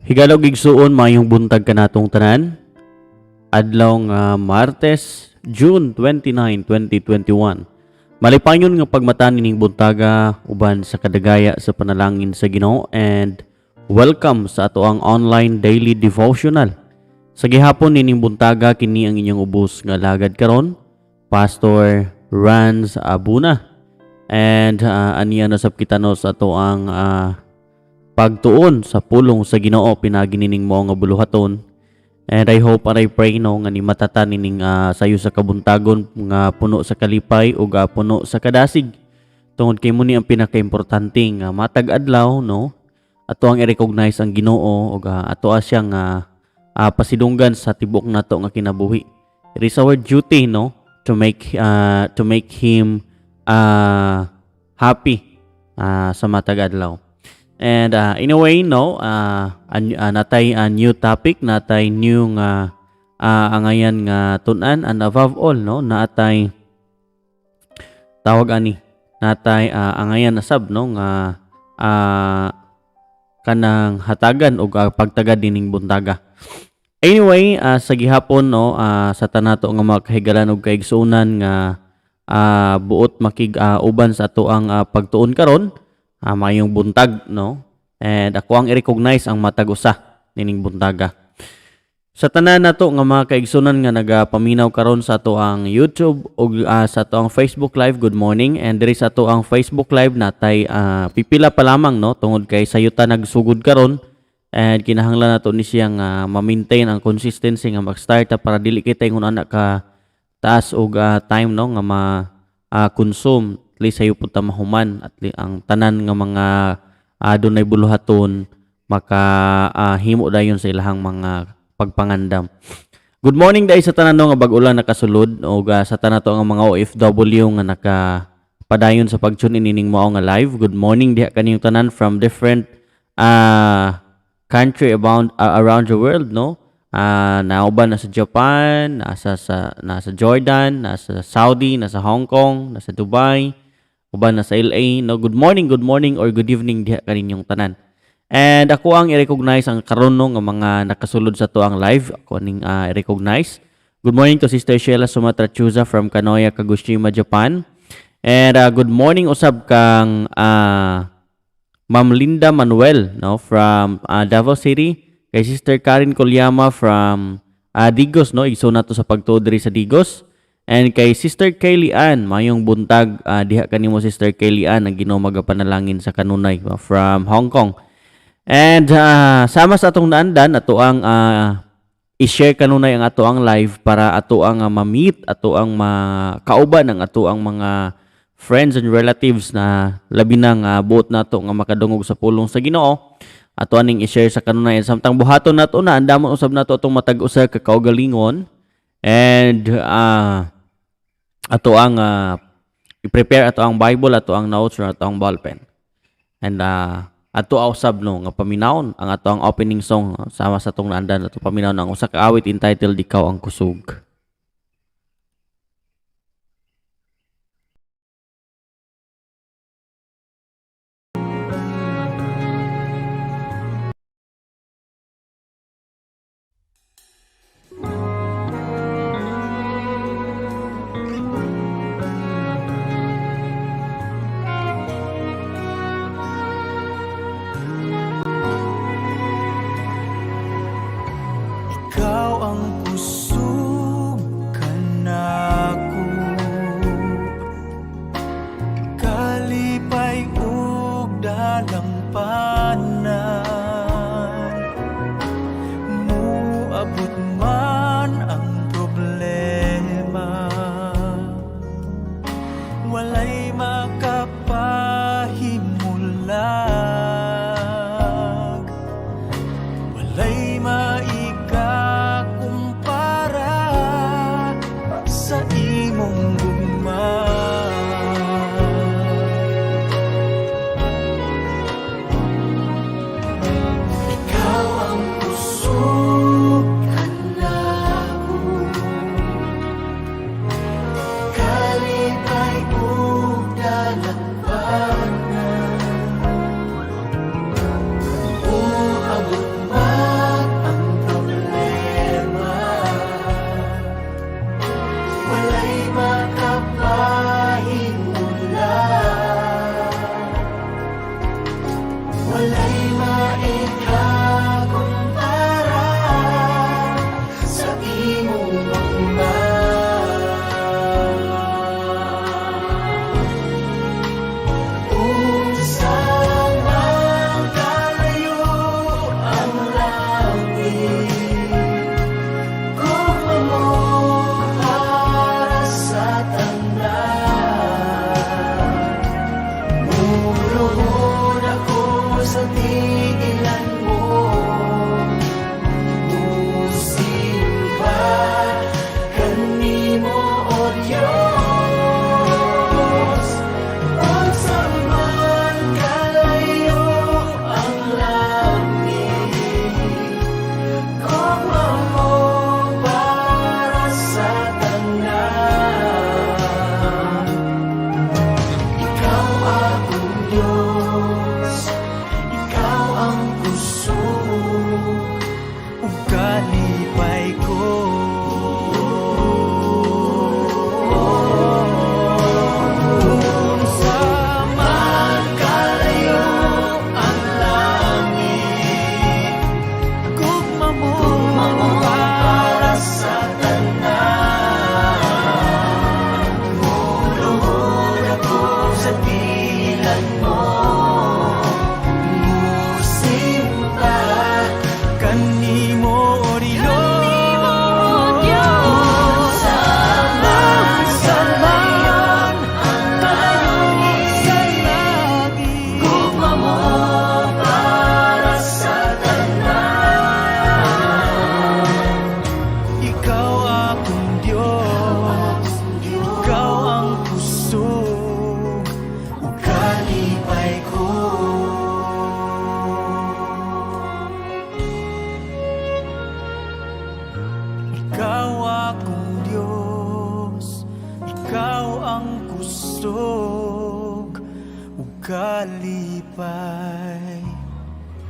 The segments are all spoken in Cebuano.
Higala og igsuon, maayong buntag kanatong tanan. Adlaw nga Martes, June 29, 2021. Malipayon nga pagmata nining buntaga uban sa kadagaya sa panalangin sa Ginoo and welcome sa ato ang online daily devotional. Sa gihapon nining buntaga, kini ang inyong ubos nga alagad karon, Pastor Rans Abuna. And aniya na sab kita, no, sa ato ang pagtuon sa pulong sa Ginoo pinaagi nining mao nga buluhaton. And I hope and I pray, no, nga ni matata nining sayo sa kabuntagon nga puno sa kalipay ug puno sa kadasig. Tungod kay mao ni ang pinakaimportante nga matag adlaw, no, ato ang i-recognize ang Ginoo ug ato siyang pasidunggan sa tibok nato nga kinabuhi. It is our duty, no, to make him happy sa matag adlaw. And in a way, no, natay a new topic, natay new nga angayan nga tun-an, and above all, no, naatay tawag ani, natay angayan na sab, no, nga kanang hatagan og pagtagad dining buntaga. Anyway, sa gihapon, no, sa tanato nga mga kahigalan og kaigsuonan nga buot makig uban sa ato ang pagtuon karon, maayong buntag, no? And ako ang i-recognize ang matag usa nining buntaga. Sa tanan nato nga mga kaigsunan nga nagapaminaw karon sa ato ang YouTube ug sa ato ang Facebook Live, good morning. And diri sa ato ang Facebook Live, natay pipila pa lamang, no, tungod kay sayuta nagsugod karon and kinahanglan nato ni siyang ma-maintain ang consistency nga mag-start ta para dili kita ingon ana ka taas og time, no, nga ma consume. At least sayo pud ta mahuman, at least ang tanan nga mga dunay buluhaton maka himo dayon sa ilahang mga pagpangandam. Good morning dai sa tanan, no, nga bag-o lang nakasulod og sa tanan to nga mga OFW nga naka padayon sa pag-tune in ining mao nga live. Good morning diha kaniyong tanan from different country around the world, no? Nauban nasa Japan, nasa Jordan, nasa Saudi, nasa Hong Kong, nasa Dubai, uban nasa LA, no? Good morning or good evening diha kaninyong tanan. And ako ang i-recognize ang karon, no, nga mga nakasulod sa to ang live. Ako aning i-recognize. Good morning to Sister Sheila Sumatra Chuza from Kanoya, Kagoshima, Japan. And good morning usab kang Ma'am Linda Manuel, no, from Davao City, kay Sister Karen Kolyama from Digos, no, igsoon nato sa pagtuo diri sa Digos. And kay Sister Kaylee Ann, mayong buntag diha kanimo, Sister Kaylee Ann, ang Ginoo magapanalangin sa kanunay, from Hong Kong. And sama sa atong naandan, ato ang i-share kanunay ang ato ang live para ato ang ma-meet, ato ang makauban ang ato ang mga friends and relatives na labi na nga buot nato nga makadungog sa pulong sa Ginoo. Ato aning i-share sa kanunay. Samtang buhaton nato na, andamon usab nato atong matag usa ka kaugalingon and ato ang i-prepare ato ang Bible, ato ang notes, or ato ang ballpen. And ato usab, no, nga paminawon ang ato ang opening song. Sama sa atong naandan, ato paminawon ang usa ka awit entitled "Ikaw ang Kusog." Ikaw ang kusog.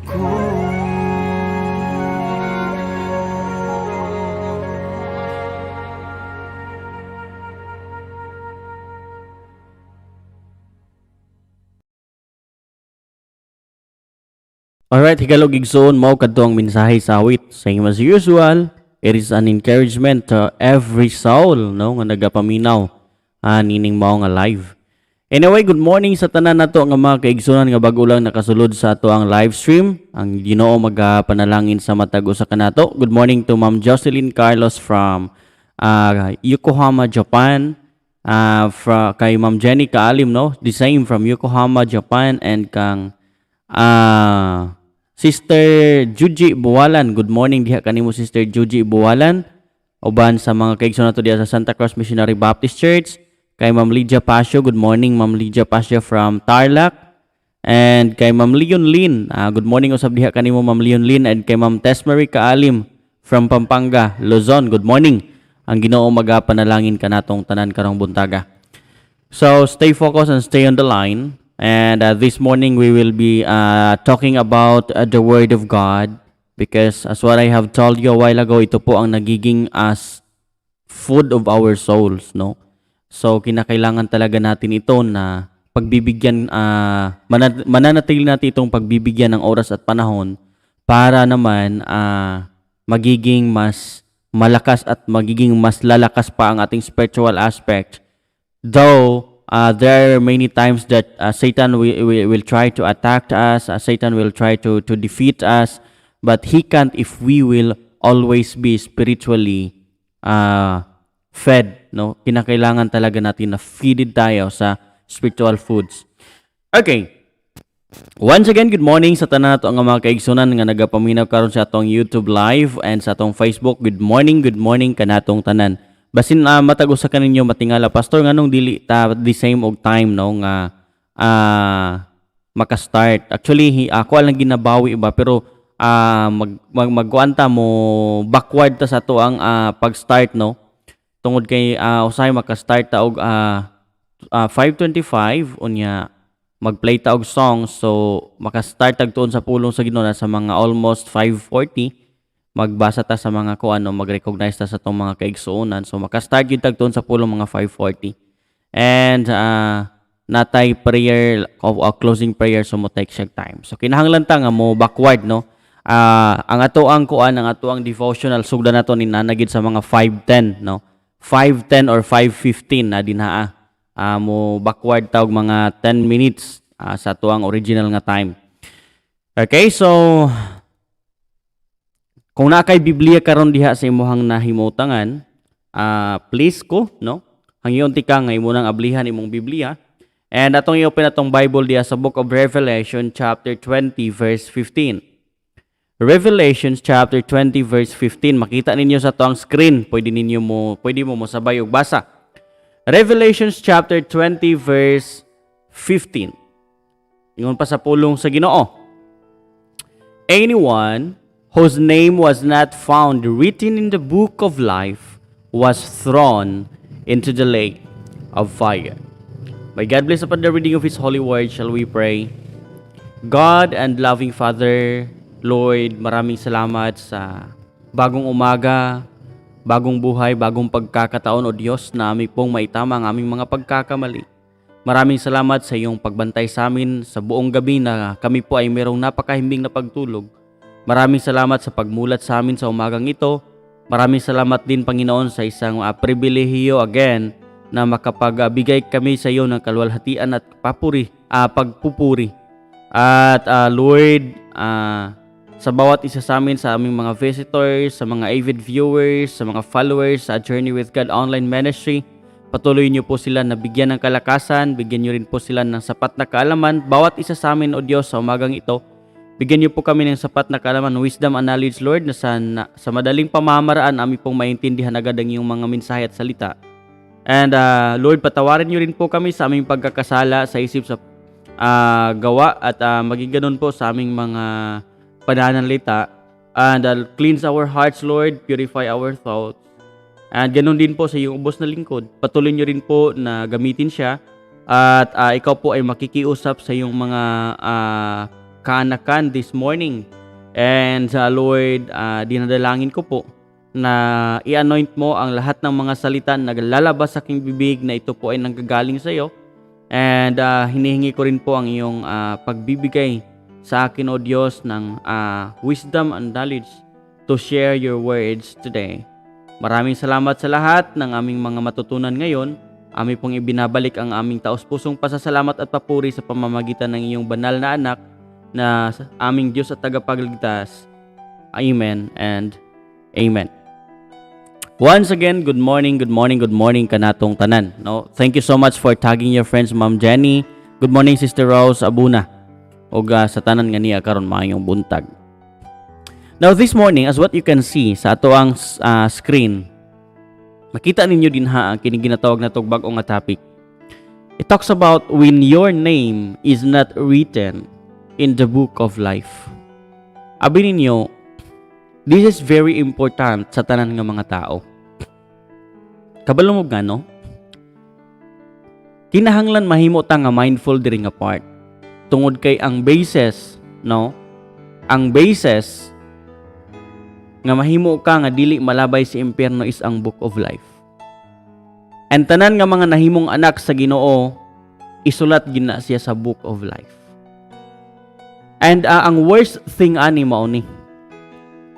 Ko. Alright, higalog igsoon, mao kadto ang mensahe sa awit. Same as usual, it is an encouragement to every soul, no, nga nagapaminaw nining mao nga live. Anyway, good morning sa tanan nato nga mga kaigsunan nga bago lang nakasulod sa ato ang live stream. Ang Ginoo magapanalangin sa matag usa kanato. Good morning to Ma'am Jocelyn Carlos from Yokohama, Japan. Kay Ma'am Jenny Kaalim, no? The same from Yokohama, Japan, and kang Sister Juji Buwalan. Good morning diha kanimo, Sister Juji Buwalan. Uban sa mga kaigsoon nato diha sa Santa Cruz Missionary Baptist Church. Kay Ma'am Lydia Pasio, good morning, Ma'am Lydia Pasio from Tarlac. And kay Ma'am Leon Lin, good morning usab diha kanimo, Ma'am Leon Lin, and kay Ma'am Tesmarie Kaalim from Pampanga, Luzon. Good morning. Ang Ginoo magapanalangin kanatong tanan karong buntaga. So stay focused and stay on the line. And this morning we will be talking about the Word of God because, as what I have told you a while ago, ito po ang nagiging as food of our souls, no? So kinakailangan talaga natin ito na pagbibigyan, mananatili natin itong pagbibigyan ng oras at panahon para naman magiging mas malakas at magiging mas lalakas pa ang ating spiritual aspect. Though there are many times that Satan will try to attack us, Satan will try to defeat us, but he can't if we will always be spiritually fed, no? Kinakailangan talaga natin na feeded tayo sa spiritual foods. Okay. Once again, good morning sa tanan nato nga mga kaigsunan nga nagapaminaw karon sa atong YouTube live and sa atong Facebook. Good morning kanatong tanan. Basin matag usa kaninyo matingala, "Pastor, nganong dili ta the same og time, no, nga maka-start?" Actually, ako lang ginabawi ba, pero mag, mag magkuan ta mo, backward ta sa ato ang pag-start, no, tungod kay usahay maka-start ta og 5:25, unya mag-play ta og song, so maka-start tag tuon sa pulong sa Ginoo na sa mga almost 5:40. Magbasa ta sa mga kuan, no, mag-recognize ta sa atong mga kaigsuonan, so maka-start gyud tag tuon sa pulong mga 5:40 and natay prayer o closing prayer, so mo take siya time, so kinahanglan ta nga mo backward, no. Ang ato ang kuan, ang ato ang devotional, sugdan nato ni nanagid sa mga 5:10, no, 5:10 or 5:15 na dinhaa. Mo backward ta og mga 10 minutes sa ato ang original nga time. Okay, so kung naa kay Biblia karon diha sa imuhang nahimutangan, please ko, no? Hangyon ti ka nga imo nang ablihan imong Biblia. And atong i-open atong Bible diha sa Book of Revelation chapter 20 verse 15. Revelations chapter 20 verse 15. Makita ninyo sa atoang screen. Pwede mo mosabay og basa. Revelations chapter 20 verse 15. Ingon pa sa pulong sa Ginoo: "Anyone whose name was not found written in the book of life was thrown into the lake of fire." May God bless upon the reading of His holy word. Shall we pray? God and loving Father, Lord, maraming salamat sa bagong umaga, bagong buhay, bagong pagkakataon, O Diyos, na aming pong maitama ang aming mga pagkakamali. Maraming salamat sa iyong pagbantay sa amin sa buong gabi na kami po ay mayroong napakahimbing na pagtulog. Maraming salamat sa pagmulat sa amin sa umagang ito. Maraming salamat din, Panginoon, sa isang pribilehiyo again na makapagbigay kami sa iyo ng kaluwalhatian at pagpupuri. At Lord, sa bawat isa sa amin, sa aming mga visitors, sa mga avid viewers, sa mga followers sa Journey with God Online Ministry, patuloy niyo po sila na bigyan ng kalakasan, bigyan niyo rin po sila ng sapat na kaalaman. Bawat isa sa amin, O Diyos, sa umagang ito, bigyan niyo po kami ng sapat na kaalaman, wisdom and knowledge, Lord, na sa madaling pamamaraan amin pong maintindihan agad ang iyong mga mensahe at salita. And Lord, patawarin niyo rin po kami sa aming pagkakasala sa isip, sa gawa at maging ganun po sa aming mga pananalita. And cleanse our hearts, Lord, purify our thoughts. And ganun din po sa iyong ubos na lingkod. Patuloy niyo rin po na gamitin siya at ikaw po ay makikiusap sa iyong mga kaanakan this morning. And Lord, dinadalangin ko po na i-anoint mo ang lahat ng mga salita na lalabas sa aking bibig na ito po ay nanggagaling sa iyo. And hinihingi ko rin po ang iyong pagbibigay sa akin, O Diyos, ng wisdom and knowledge to share your words today. Maraming salamat sa lahat ng aming mga matutunan ngayon. Amin pong ibinabalik ang aming taos-pusong pasasalamat at papuri sa pamamagitan ng iyong banal na anak na aming Diyos at tagapagligtas. Amen and amen. Once again, good morning, good morning, good morning kanatong tanan. No? Thank you so much for tagging your friends, Ma'am Jenny. Good morning, Sister Rose Abuna. Og sa tanan nga niya karon, maayong buntag. Now this morning, as what you can see sa ato ang screen, makita ninyo dinha ang kini ginatawag natog bag-o nga topic. It talks about when your name is not written in the book of life. Abi ninyo, this is very important sa tanan nga mga tao. Kabalo mo nga, no? Kinahanglan mahimo ta nga mindful diri nga part. Tungod kay ang basis, no? Ang basis nga mahimo ka nga dili malabay sa impyerno is ang book of life. And tanan nga mga nahimong anak sa Ginoo, isulat gina siya sa book of life. And ang worst thing ani mao ni.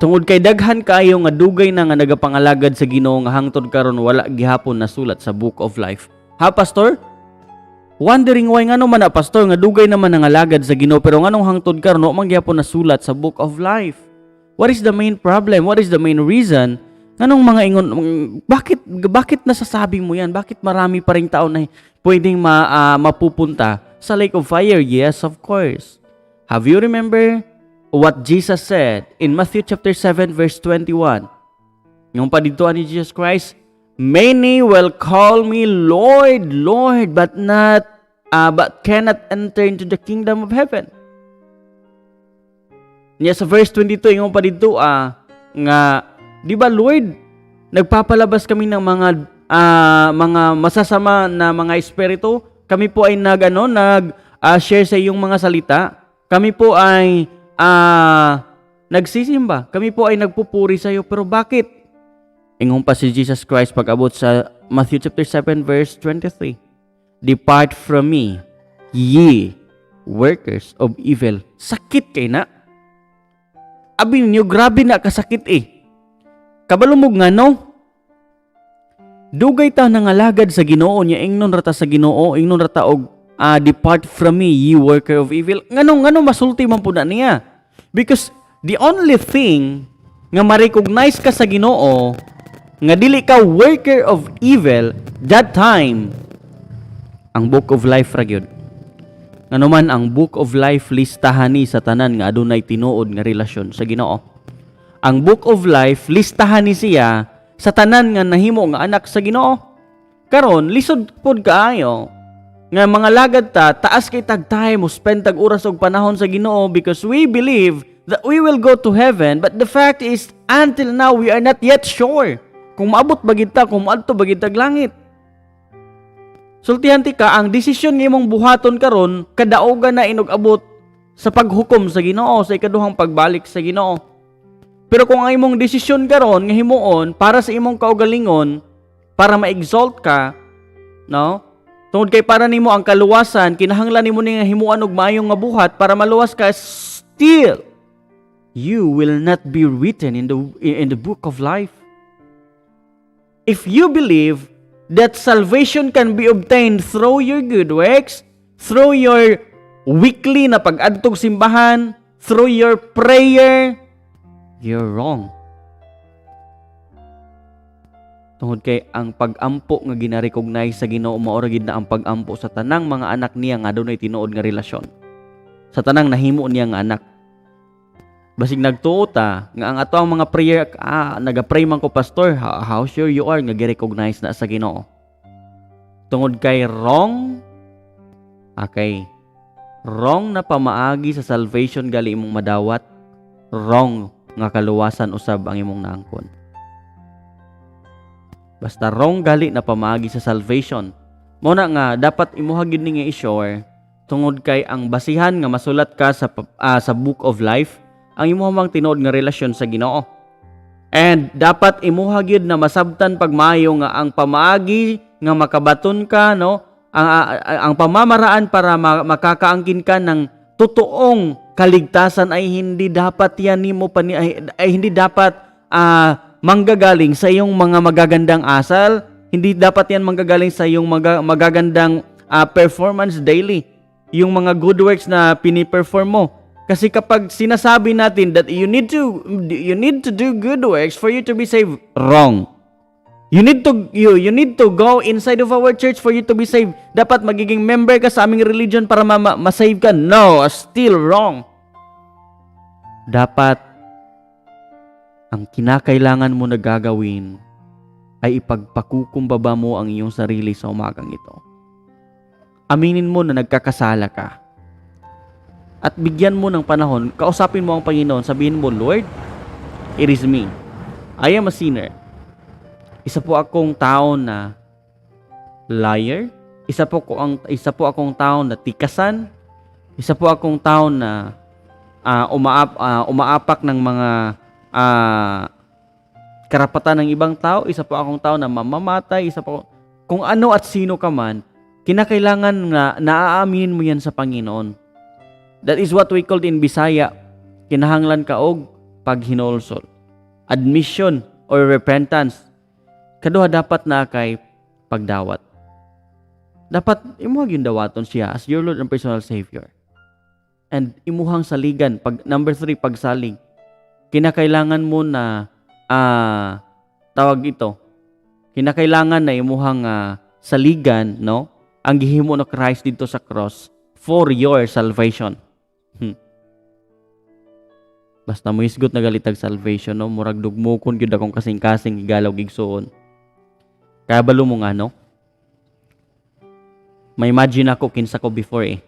Tungod kay daghan kaayo nga dugay na nga nagapangalagad sa Ginoo nga hangtod karon wala gihapon nasulat sa book of life. Ha, pastor? Wondering why, ngano man na, pastor, nga dugay naman nangalagad sa Ginoo pero nganong hangtod karon wa man gihapon nasulat sa book of life? What is the main problem? What is the main reason? Nganong mga ingon, bakit nasasabi mo yan? Bakit marami pa ring tao na pwedeng mapupunta sa lake of fire? Yes, of course. Have you remember what Jesus said in Matthew chapter 7 verse 21? Yung pa dito ni Jesus Christ, "Many will call me Lord, Lord, but not but cannot enter into the kingdom of heaven." Niya sa verse 22, ingon pa dito nga, "Di ba, Lord, nagpapalabas kami ng mga masasama na mga espiritu. Kami po ay nag ano, nag share sa iyong mga salita. Kami po ay nagsisimba. Kami po ay nagpupuri sa iyo. Pero bakit?" Ingon pa si Jesus Christ pag-abot sa Matthew chapter 7 verse 23, "Depart from me, ye workers of evil." Sakit kay na. Abi ninyo, grabe na kasakit eh. Kabalo mo nga no? Dugay ta nangalagad sa Ginoo niya, ingnon rata sa Ginoo, ingnon rata og "Depart from me, ye worker of evil." Ngano masulti man pud na niya? Because the only thing nga ma-recognize ka sa Ginoo nga dili ka worker of evil that time, ang book of life ra gyud. Ngano man, ang book of life listahan ni sa tanan nga adunay tinuod nga relasyon sa Ginoo. Ang book of life listahan ni siya sa tanan nga nahimo nga anak sa Ginoo. Karon lisod pod kaayo nga mga lagad ta, taas kay tag time mo spend tag oras og panahon sa Ginoo because we believe that we will go to heaven, but the fact is, until now we are not yet sure kung maabot ba gid ta, kung moadto ba gid tag langit. Sultihan ti ka, ang desisyon nga imong buhaton karon kadaugan na inog abot sa paghukom sa Ginoo, sa ikaduhang pagbalik sa Ginoo. Pero kung ang imong desisyon karon nga himuon para sa imong kaugalingon, para ma-exalt ka, no? Tungod kay para nimo ang kaluwasan, kinahanglan nimo ni nga himuan og maayong nga buhat para maluwas ka, still you will not be written in the book of life. If you believe that salvation can be obtained through your good works, through your weekly na pag-adtog simbahan, through your prayer, you're wrong. Tungod kay ang pag-ampo nga gina-recognize sa Ginoo mao ra gid na ang pag-ampo sa tanang mga anak niya nga adunay tinuod nga relasyon. Sa tanang nahimo niya nga anak. Basig nagtuo ta nga ang ato ang mga prayer, naga-pray man ko, pastor, how sure you are nga gi-recognize na sa Ginoo? Tungod kay wrong, okay. Wrong na pamaagi sa salvation gali imong madawat, wrong nga kaluwasan usab ang imong naangkon. Basta wrong gali na pamaagi sa salvation. Mao na nga dapat imuha gyud ni nga i-sure. Tungod kay ang basihan nga masulat ka sa Book of Life, ang imuha mang tinuod nga relasyon sa Ginoo. And dapat imuha gyud na masabtan pagmaayo nga ang pamaagi nga makabaton ka, no, ang pamamaraan para makakaangkin ka ng totoong kaligtasan ay hindi dapat yan nimo pani ay hindi dapat manggagaling sa iyong mga magagandang asal, hindi dapat yan manggagaling sa iyong magagandang performance daily, yung mga good works na pini-perform mo. Kasi kapag sinasabi natin that you need to do good works for you to be saved, wrong. You need to go inside of our church for you to be saved. Dapat magiging member ka sa aming religion para ma-save ka. No, still wrong. Dapat ang kinakailangan mo na gagawin ay ipagpakukumbaba mo ang iyong sarili sa umagang ito. Aminin mo na nagkakasala ka. At bigyan mo ng panahon, kausapin mo ang Panginoon, sabihin mo, "Lord, it is me. I am a sinner. Isa po akong tao na liar. Isa po akong tao na tikasan. Isa po akong tao na umaapak ng mga karapatan ng ibang tao. Isa po akong tao na mamamatay, isa po kung ano at sino ka man, kinakailangan nga naaaminin mo yan sa Panginoon." That is what we called in Bisaya, kinahanglan ka og paghinulsol. Admission or repentance. Kaduha, dapat na kay pagdawat. Dapat imuha yung dawaton siya as your Lord and personal Savior. And imuhang saligan. Pag, number three, pagsalig. Kinakailangan mo na tawag ito. Kinakailangan na imuhang saligan, no? Ang gihimo no Christ dito sa cross for your salvation. Basta mo hisgot na galitag salvation, no? Murag dugmokon gyud akong kasing-kasing higalaw gigsuon. Kaya balo mo nga, no? Ma-imagine ako kinsa ko before eh.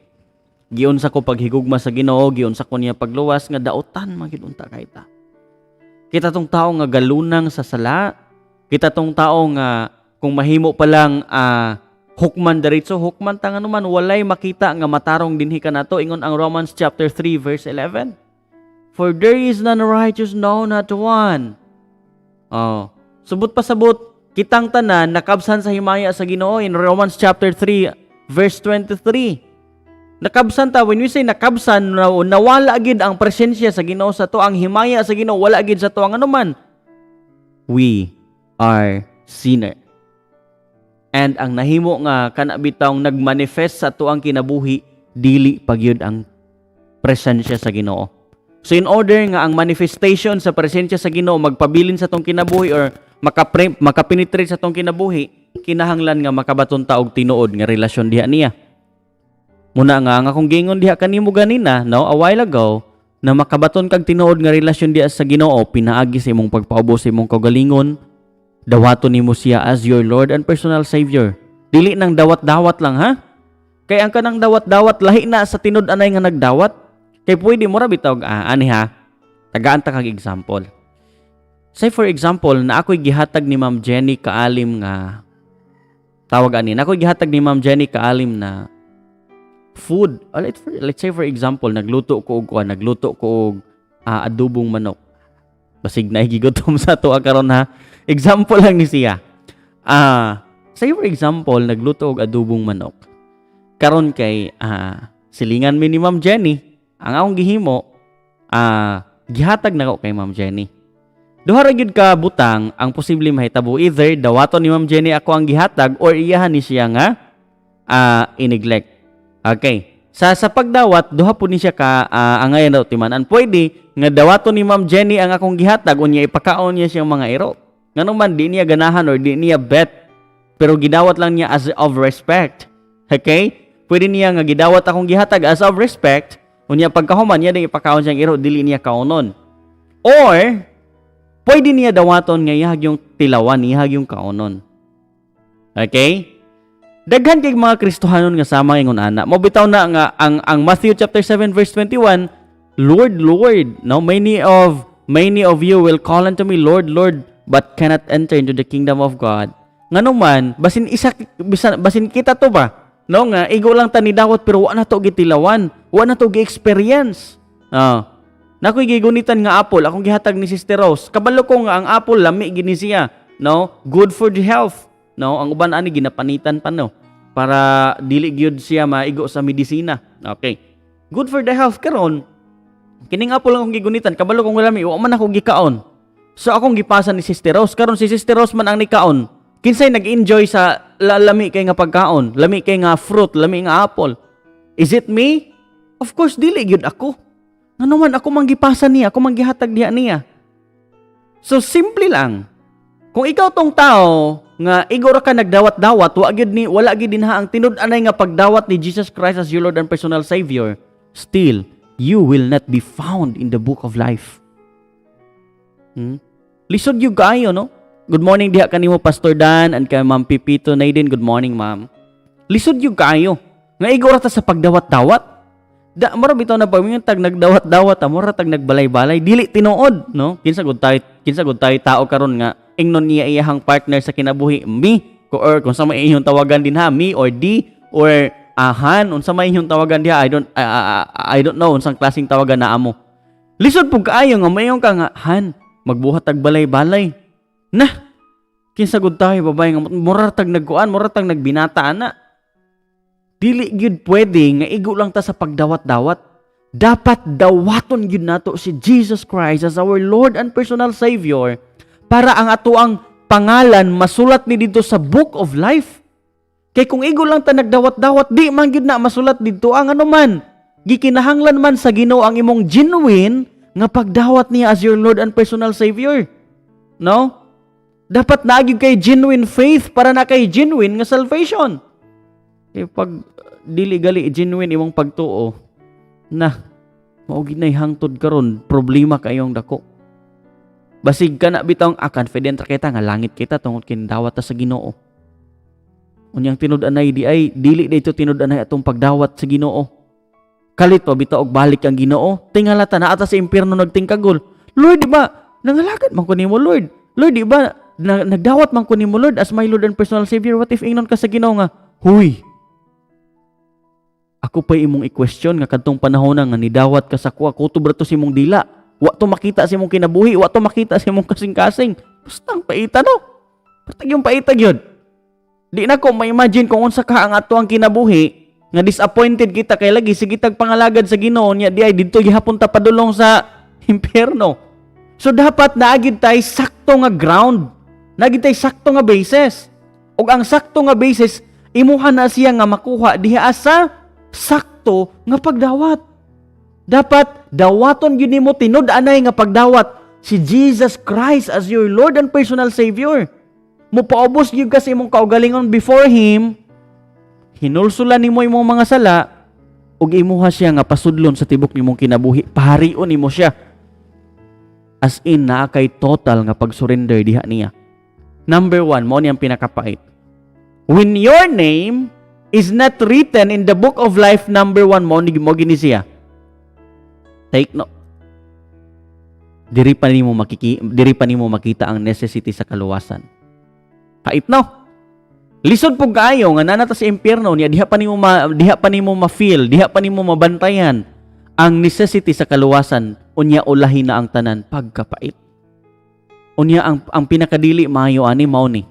Giunsa ko paghigugma sa Ginoo, giunsa ko niya pagluwas nga dautan man gyud unta kay ta. Kita tong tao nga galunang sa sala, kita tong tao nga kung mahimo pa lang hukman diretso, hukman ta nga man walay makita nga matarong dinhi kanato, ingon ang Romans chapter 3 verse 11. "For there is none righteous, no, not one." Oh, subot pasabot kitang tanan nakabsan sa himaya sa Ginoo in Romans chapter 3 verse 23. Nakabsan ta, when we say nakabsan, nawala gid ang presensya sa Ginoo sa to, ang himaya sa Ginoo wala gid sa to ang anuman. We are sinner. And ang nahimo nga kana bitawng nagmanifest sa tuang kinabuhi, dili pagyud ang presensya sa Ginoo. So in order nga ang manifestation sa presensya sa Ginoo magpabilin sa tong kinabuhi or makapenetrate sa tong kinabuhi, kinahanglan nga makabaton ta og tinuod nga relasyon diha niya. Muna nga ang akong giingon diha kanimo ganina, no, a while ago, na makabaton kag tinuod nga relasyon diha sa Ginoo pinaagi sa imong pagpaubos sa imong kaugalingon, dawaton nimo siya as your Lord and personal Savior. Dili nang dawat-dawat lang ha. Kay ang kanang dawat-dawat lahi na sa tinud-anay nga nagdawat. Kay pwede mo ra bitaw ani ha. Tagaan ta kag example. Say for example na ako'y gihatag ni Ma'am Jenny Kaalim nga tawag ani, na ako'y gihatag ni Ma'am Jenny Kaalim na food. Let's say for example, nagluto ko og adobong manok. Basig na gigutom sa ato karon ha. Example lang ni siya. Say for example, nagluto og adobong manok. Karon kay silingan mi ni Ma'am Jenny, ang akong gihimo, gihatag nako kay Ma'am Jenny. Duha ra gyud ka butang ang posible mahitabo: either dawaton ni Ma'am Jenny ako ang gihatag or iyahan ni siya nga i-neglect. Okay. Sa pagdawat, duha po ni siya ka angayan daw timan-an. Pwede nga dawaton ni Ma'am Jenny ang akong gihatag unya ipakaon niya siyang mga iro. Ngano man di niya ganahan or di niya bet pero gidawat lang niya as of respect. Okay? Pwede niya nga gidawat akong gihatag as of respect, unya pagkahuman niya ding ipakaon siyang iro, dili niya kaonon. Or pwede niya dawaton nga iyahag yung tilawan, iyahag yung kaonon. Okay? Daghan kay mga Kristohanon nga sama ingon ana. Mo bitaw na nga ang Matthew chapter 7 verse 21, "Lord, Lord, no, many of you will call unto me, 'Lord, Lord,' but cannot enter into the kingdom of God." Ngano man, basin isa bisan, basin kita to ba? No nga igo lang ta ni dawat pero wa na to gitilawan, wa na to gi-experience. Ah. Nakoy gigunitan nga apple, akong gihatag ni Sister Rose. Kabalo ko nga ang apple lami gini siya, no? Good for the health, no? Ang uban ani ginapanitan pa, no, para dili gyud siya maigo sa medisina. Okay. Good for the health. Karon, kining apple lang akong gigunitan, kabalo kong lami, wa man ako gikaon. So akong gipasa ni Sister Rose. Karon si Sister Rose man ang nikaon. Kinsay nag-enjoy sa lami kay nga pagkaon, lami kay nga fruit, lami nga apple? Is it me? Of course dili gyud ako. Ngano man ako man gipasa niya, ako man gihatag diha niya. So simple lang. Kung ikaw tong tao nga igo ra ka nagdawat-dawat, wa gyud ni wala gyud dinha ang tinud-anay nga pagdawat ni Jesus Christ as your Lord and personal Savior, still you will not be found in the book of life. Lisod gyud kaayo, no? Good morning diha kanimo, Pastor Dan, and kay Ma'am Pipito Nadine. Good morning, ma'am. Lisod gyud kaayo nga igo ra ta sa pagdawat-dawat. Da mura bitaw na pag tag nagdawat-dawat ta, mura tag nagbalay-balay, dili tinuod, no? Kinsa gud tayo tao karon nga ingnon niya iyahang partner sa kinabuhi, me ko, or kung sa may inyong tawagan din ha, me or di or ahan, unsa may inyong tawagan diha, I don't know unsang klaseng tawagan na amo. Lisod pug kaayo nga mayon ka nga, "Han, magbuhat tag balay-balay." Na kinsa gud tayo babay nga mura tag nagkuan, mura tag nagbinata ana. Dili gyud pwede nga igo lang ta sa pagdawat-dawat. Dapat dawaton gyud nato si Jesus Christ as our Lord and personal Savior para ang atoang pangalan masulat ni dito sa book of life. Kay kung igo lang ta nagdawat-dawat, di man gyud na masulat dito ang ano man. Gikinahanglan man sa Ginoo ang imong genuine nga pagdawat niya as your Lord and personal Savior. No? Dapat naa gyud kay genuine faith para na kay genuine nga salvation. Kay pag dili gali genuine imong pagtuo, na mao gid nay hangtod karon problema kayong dako. Basig ka na bitong confident ra kita nga langit kita tungod kindawat ta sa Ginoo. Unyang tinud-anay di ay dili dito tinud-anay atong pagdawat sa Ginoo. Kalit pa bitaw og balik ang Ginoo. Tingala ta naa ta sa impyerno nagtingkagol. "Lord, di ba nangalagad man ko nimo, Lord? Lord, di ba nagdawat man ko nimo, Lord, as my Lord and personal Savior?" What if ingnon ka sa Ginoo nga, "Huy, ako pa imong i-question nga kadtong panahon na nga nidawat ka sa kuha, kutob ra to sa imong dila. Wa to makita sa imong kinabuhi, wa to makita sa imong kasing-kasing." Basta ang paita, no? Patag yung paita gyud. Di na ko ma-imagine kung unsa ka ang ato ang kinabuhi nga disappointed kita kay lagi sige tag pangalagad sa Ginoo niya di ay didto gihapon ta padulong sa impyerno. So dapat naa gyud tay sakto nga ground. Naa gyud tay sakto nga basis. Ug ang sakto nga basis, imuha na siya nga makuha diha sa sakto nga pagdawat. Dapat dawaton gyud nimo tinud-anay nga pagdawat si Jesus Christ as your Lord and personal Savior. Mupaubos gyud ka sa imong kaugalingon before Him. Hinulsulan nimo imong mga sala ug imuha siya nga pasudlon sa tibok nimong kinabuhi. Paharion nimo siya. As in, naa kay total nga pag-surrender diha niya. Number one, mao niyang pinakapait. When your name is not written in the book of life, number one, mo ni mo gini siya. Take note. Diri pa nimo makita ang necessity sa kaluwasan. Pait, no? Lisod po kaayo nga naa na ta sa impyerno niya diha pa nimo ma-feel, diha pa nimo mabantayan ang necessity sa kaluwasan, unya ulahin na ang tanan pagkapait. Unya ang pinakadili maayo ani mao ni.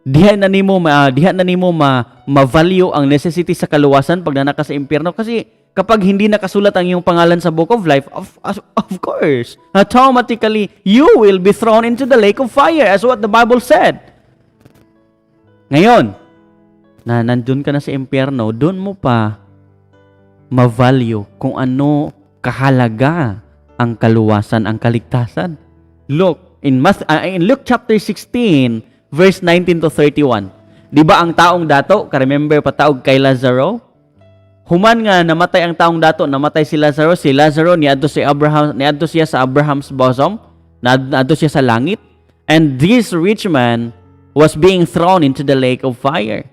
Diha na nimo ma ma-value ang necessity sa kaluwasan pag naa na ka sa impyerno, kasi kapag hindi nakasulat ang iyong pangalan sa book of life, of course, automatically you will be thrown into the lake of fire, as what the Bible said. Ngayon, na nandun ka na sa impyerno, doon mo pa ma-value kung ano kahalaga ang kaluwasan, ang kaligtasan. Look, in Luke chapter 16, verse 19 to 31. Di ba ang taong dato, ka-remember pa ta og kay Lazaro? Human nga namatay ang taong dato, namatay si Lazaro, si Lazaro niadto si Abraham, niadto siya sa Abraham's bosom, niadto siya sa langit. And this rich man was being thrown into the lake of fire.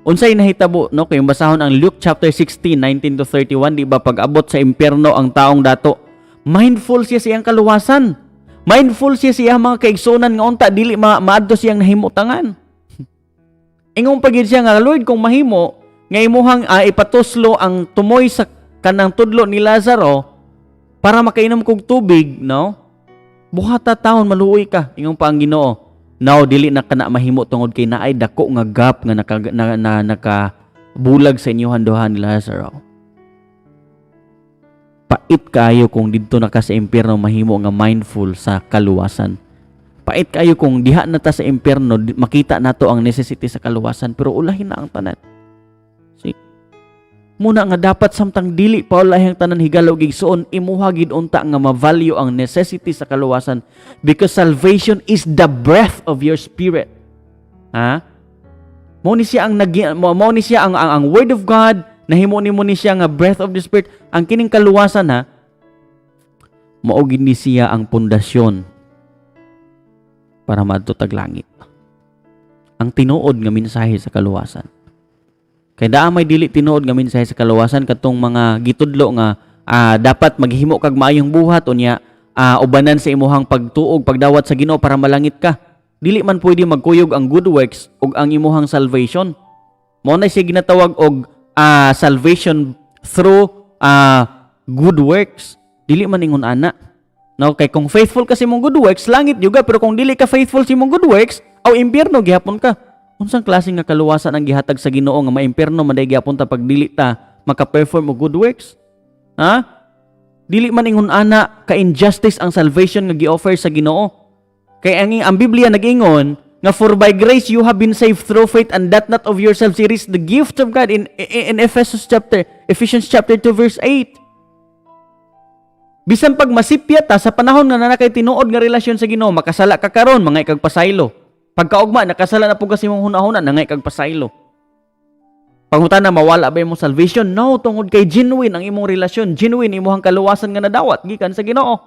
Unsay nahitabo, no, kay basahon ang Luke chapter 16, 19 to 31, di ba pag-abot sa impyerno ang taong dato, mindful siya sa iyang kaluwasan. Mindful siya sa iyang mga kaigsunan nga unta dili maadto siyang nahimutangan. Ingon pa gyud siya nga, "Lord, kung mahimo nga imuhang ipatuslo ang tumoy sa kanang tudlo ni Lazaro para makainom kog tubig, no? Buhata taon, maluoy ka." Ingon pa ang Ginoo, "No, dili na kana mahimo tungod kay naay dako nga gap nga naka bulag sa inyong duha ni Lazaro." Pait kayo kung didto na ka sa impyerno mahimo nga mindful sa kaluwasan. Pait kayo kung diha na ta sa impyerno makita nato ang necessity sa kaluwasan, pero ulahin na ang tanan. See? Muna nga dapat samtang dili pa ulahi ang tanan, higala ug igsuon, imuha gid unta nga ma-value ang necessity sa kaluwasan because salvation is the breath of your spirit. Ha? Mao ni siya ang word of God, nahimo nimo ni siya nga breath of the spirit. Ang kining kaluwasan, ha, mao gid ni siya ang pundasyon para maadto tag langit. Ang tinuod nga mensahe sa kaluwasan. Kay naa may dili tinuod nga mensahe sa kaluwasan, katong mga gitudlo nga dapat maghimo kag maayong buhat unya ubanan sa imuhang pagtuog, pagdawat sa Ginoo para malangit ka. Dili man pwede magkuyog ang good works ug ang imuhang salvation. Mao na siya ginatawag og salvation through good works. Dili man ingon ana. No, kay kung faithful ka sa imong good works, langit juga, pero kung dili ka faithful sa imong good works, aw, impyerno gihapon ka. Unsang klase nga kaluwasan ang gihatag sa Ginoo nga maimpyerno man day gihapon ta pag dili ta maka-perform og good works? Ha? Dili man ingon ana ka injustice ang salvation nga gi-offer sa Ginoo. Kay ang Biblia nag-ingon nga, "For by grace you have been saved through faith, and that not of yourselves, it is the gift of God," in Ephesians chapter 2 verse 8. Bisan pag masipya ta sa panahon nga naa kay tinuod nga relasyon sa Ginoo, makasala ka karon, mangay kag pasaylo. Pagkaugma, nakasala na pud ka sa imong hunahuna, nangay kag pasaylo. Pangutana, mawala ba imong salvation? No, tungod kay genuine ang imong relasyon, genuine imong kaluwasan nga nadawat gikan sa Ginoo.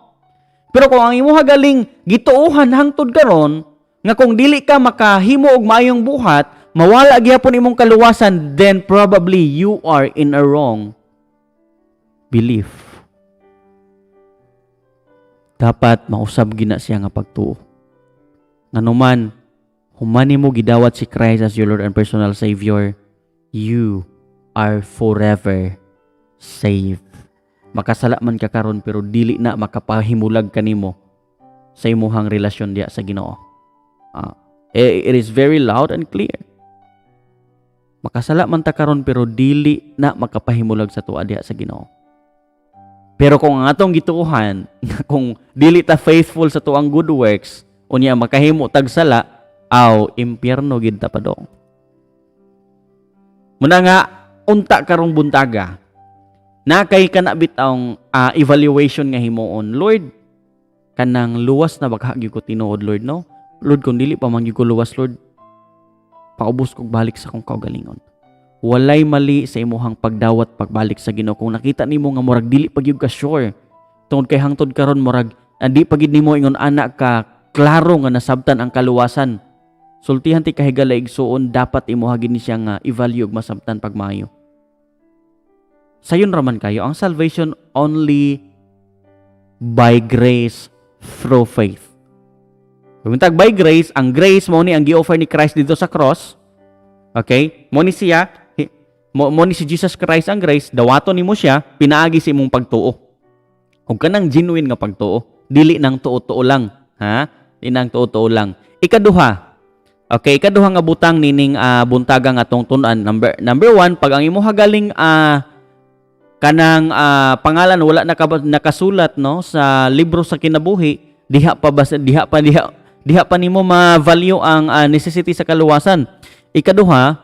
Pero kung ang imuha galing gituohan hangtod karon nga kung dili ka makahimo og maayong buhat, mawala gihapon imong kaluwasan, then probably you are in a wrong belief. Dapat mausab gina siya nga pagtuo. Nganuman, human nimo gidawat si Christ as your Lord and personal Savior, you are forever saved. Makasala man ka karon pero dili na makapahimulag kanimo sa imuhang relasyon diya sa Ginoo. It is very loud and clear. Makasala man ta karon pero dili na makapahimulag sa tuwa diha sa Ginoo. Pero kung ang atong gituohan, kung dili ta faithful sa tuang good works, unya makahimo tag sala, aw, impyerno gid ta padong. Muna nga unta karong buntaga, na kay kana bitawng evaluation nga himuon, "Lord, kanang luwas na baka gyud ko tinuod, Lord, no? Lord, kung dili pa man gyud ko luwas, Lord, paubos kog balik sa akong kaugalingon." Walay mali sa imuhang pagdawat pagbalik sa Ginoo kung nakita nimo nga murag dili pa gyud ka sure tungod kay hangtod karon murag andi pa gyud nimo ingon ana ka klaro nga nasabtan ang kaluwasan. Sultihan ti kahigala, igsuon, dapat imuha gid ni siya nga i-value ug masabtan pagmayo. Sayon raman kayo ang salvation only by grace through faith. Pag by grace, ang grace mao ni ang gi-offer ni Christ dito sa cross. Okay? Mo ni siya, mo ni si Jesus Christ ang grace, dawaton nimo siya pinaagi sa imong pagtuo. Ug kanang genuine nga pagtuo, dili nang tuo-tuo lang, ha? Di nang tuo-tuo lang. Ikaduha. Okay, ikaduha nga butang nining buntaga nga atong tun-an. Number one, pag ang imo galing kanang pangalan wala nakasulat, no, sa libro sa kinabuhi, diha pa ba diha pa diha diha pa nimo ma-value ang necessity sa kaluwasan. Ikaduha,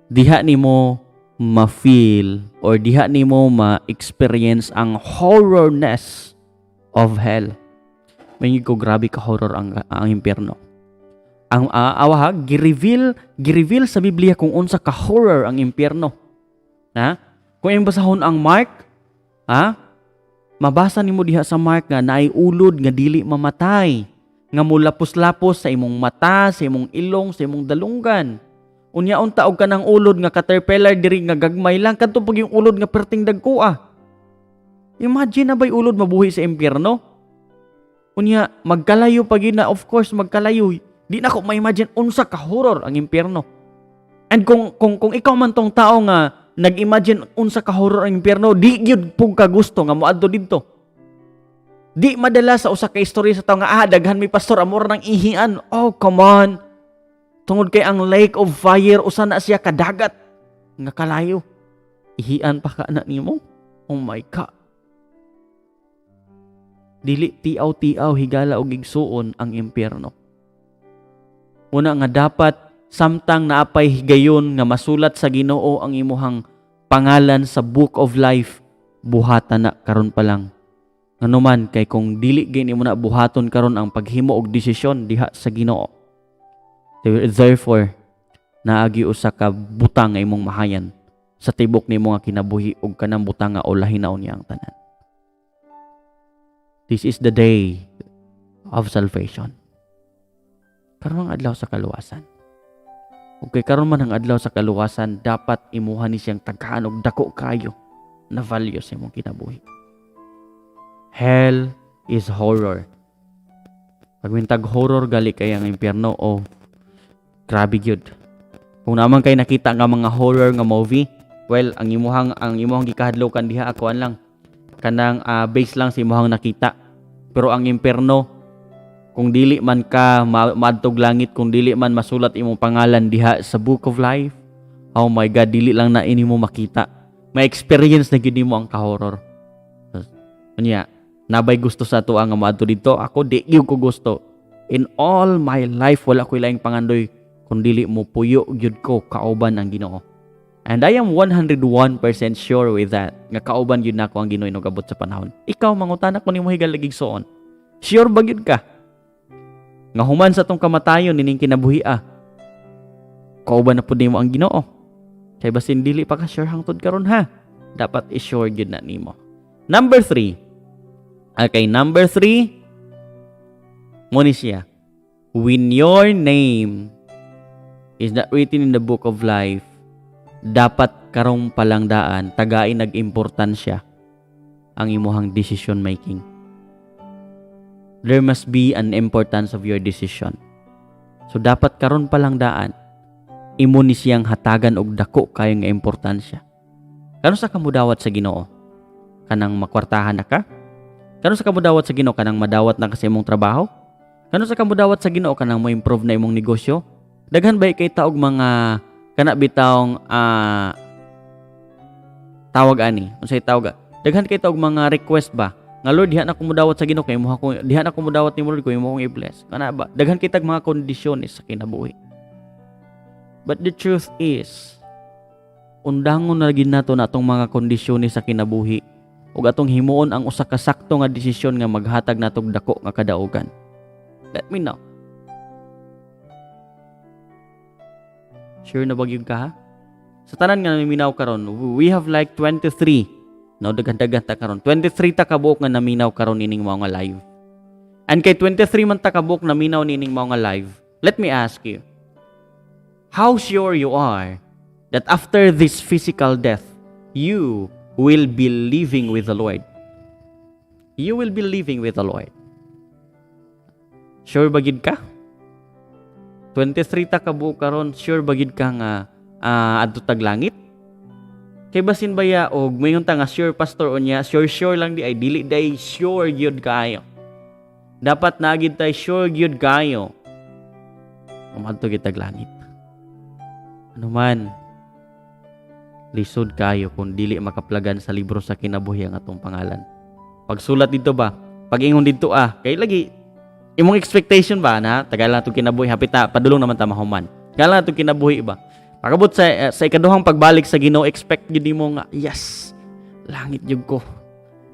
diha nimo ma-feel or diha nimo ma-experience ang horrorness of hell. May ko grabe ka horror ang impyerno. Ang awa ha, gi-reveal sa Biblia kung unsa ka horror ang impyerno. Ha? Kung imong basahon ang Mark, ha? Mabasa nimo diha sa Mark nga naay ulod nga dili mamatay, nga mulapos-lapos sa imong mata, sa imong ilong, sa imong dalunggan. Unya unta og kanang ulod nga caterpillar diri nga gagmay lang, kadto pag yung ulod nga perting dagko ah. Imagine na ba'y ulod mabuhi sa impyerno? Unya magkalayo pa gyud na, of course magkalayo. Di na ko ma-imagine unsa ka horror ang impyerno. And kung ikaw man tong tao nga nag-imagine unsa ka horror ang impyerno, di gyud pug ka gusto nga moadto didto. Di madala sa usa ka istorya sa tao nga daghan mi, pastor, amor ng ihian. Oh, come on. Tungod kay ang lake of fire, usa na siya kadagat nga kalayo. Ihian pa ka na nimo? Oh my God. Dili tiaw-tiaw, higala og igsuon, ang impyerno. Una nga dapat samtang naapay higayon nga masulat sa Ginoo ang imuhang pangalan sa book of life, buhatan na karon pa lang. Nganuman kay kung dili gani mo na buhaton karon ang paghimo og desisyon diha sa Ginoo, therefore, naagi usa ka butang nga imong mahayan sa tibok nimo nga kinabuhi ug kanang butang nga ulahin na niya ang tanan. This is the day of salvation. Karon ang adlaw sa kaluwasan. Ug kay karon man ang adlaw sa kaluwasan, dapat imuha ni siyang tagaan og dako kayo na value sa imong kinabuhi. Hell is horror. Pag mintag horror gali kay ang impyerno, oh, grabe gyud. Kung naman kay nakita nga mga horror nga movie, well, ang imuhang gikahadlokan diha akuan lang kanang base lang sa imuhang nakita. Pero ang impyerno, kung dili man ka maadtog langit, kung dili man masulat imong pangalan diha sa book of life, oh my God, dili lang na ini mo makita. May experience na gyud nimo ang ka-horror. Unya, nabay gusto sa ato ang moadto didto? Ako, di gyud ko gusto. In all my life, wala ko'y laing pangandoy kung dili mo puyo gyud ko kauban ang Ginoo. And I am 101% sure with that nga kauban gyud nako ang Ginoo inog abot sa panahon. Ikaw, mangutana ko nimo, higala igsoon. Sure ba gyud ka nga human sa tong kamatayon nining kinabuhi kauban na pud nimo ang Ginoo? Kay basin dili pa ka sure hangtod karon ha. Dapat i-sure gyud na nimo. Number three. Okay, number three. Mo ni siya. When your name is not written in the book of life, dapat karong palang daan, tagain nag-importansya ang imuhang decision making. There must be an importance of your decision. So dapat karon pa lang daan, imo ni siyang hatagan og dako kayo nga importansya. Karon sa kamudawat sa Ginoo? Kanang makwartahan na ka? Karon sa kamudawat sa Ginoo? Kanang madawat na ka sa imong trabaho? Karon sa kamudawat sa Ginoo? Kanang mo improve na imong negosyo? Daghan ba kay taog mga kana bitawng tawag ani? Unsay tawag? Daghan kay taog mga request ba? Nga, "Lord, diha na ko mudawat sa Ginoo kay imo ako, diha na ko mudawat nimo, Lord, kung imo akong i-bless." Kana ba? Daghan kay tag mga kondisyones sa kinabuhi. But the truth is, undangon na gid nato na atong mga kondisyones sa kinabuhi ug atong himuon ang usa ka sakto nga desisyon nga maghatag natog dako nga kadaugan. Let me know. Sure na ba gyud ka ha? Sa tanan nga naminaw karon, we have like 23. No, daghan-daghan ta karon. 23 ta kabuok nga naminaw karon nining mao nga live. And kay 23 man ta kabuok naminaw nining mao nga live, let me ask you. How sure you are that after this physical death, you will be living with the Lord? You will be living with the Lord. Sure ba gid ka? 23 ta kabuok karon, sure ba gid ka nga adto tag langit? Kay basin baya og moingon ta nga sure, pastor, unya sure sure lang di ay, dili day sure gyud kaayo. Dapat na gid tay sure gyud kaayo umadto gid tag langit. Ano man, lisod kayo kung dili makaplagan sa libro sa kinabuhi ang atong pangalan. Pagsulat dito ba, pag-ingon dito kay lagi imong expectation ba na tagal na atong kinabuhi, hapit na padulong naman ta mahuman. Tagal na atong kinabuhi ba. Pagabot sa ikaduhang pagbalik sa Ginoo, expect gyud nimo nga yes, langit gyud ko.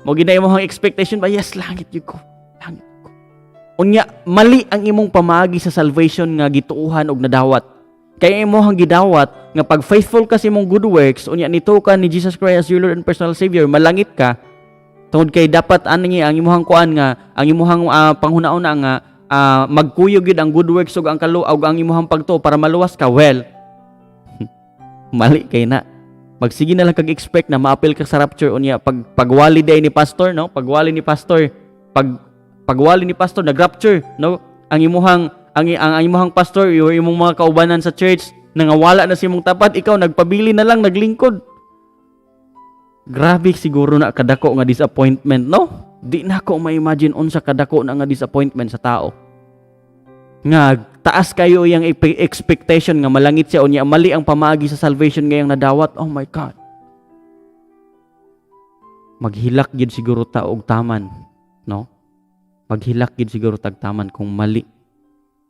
Mo gid na imong expectation ba, yes, langit gyud ko. Langit ko. Unya mali ang imong pamaagi sa salvation nga gituohan og nadawat. Kaya imong gidawat nga pag faithful ka sa imong good works, unya nito ka ni Jesus Christ as your Lord and personal Savior, malangit ka. Tungod kay dapat ani ang imong kuan nga ang imong panghuna-una nga magkuyog gyud ang good works ug ang kalu ug ang imong pagtuo para maluwas ka. Well, mali kay na. Magsige na lang kag expect na maapil ka sa rapture, unya pag pagwali day ni pastor, no? Pagwali ni pastor, pag pagwali ni pastor, nag-rapture, no? Ang imuhang pastor, yung imong mga kaubanan sa church, Nangawala na sa imong tapad, ikaw nagpabili na lang, naglingkod. Grabe siguro na kadako nga disappointment, no? Di na ko ma-imagine unsa kadako na nga disappointment sa tao. Nga taas kayo iyang expectation nga malangit siya, unya mali ang pamaagi sa salvation ngayang nadawat. Oh my God. Maghilak gid siguro ta og taman, no? Maghilak gid siguro tag taman kung mali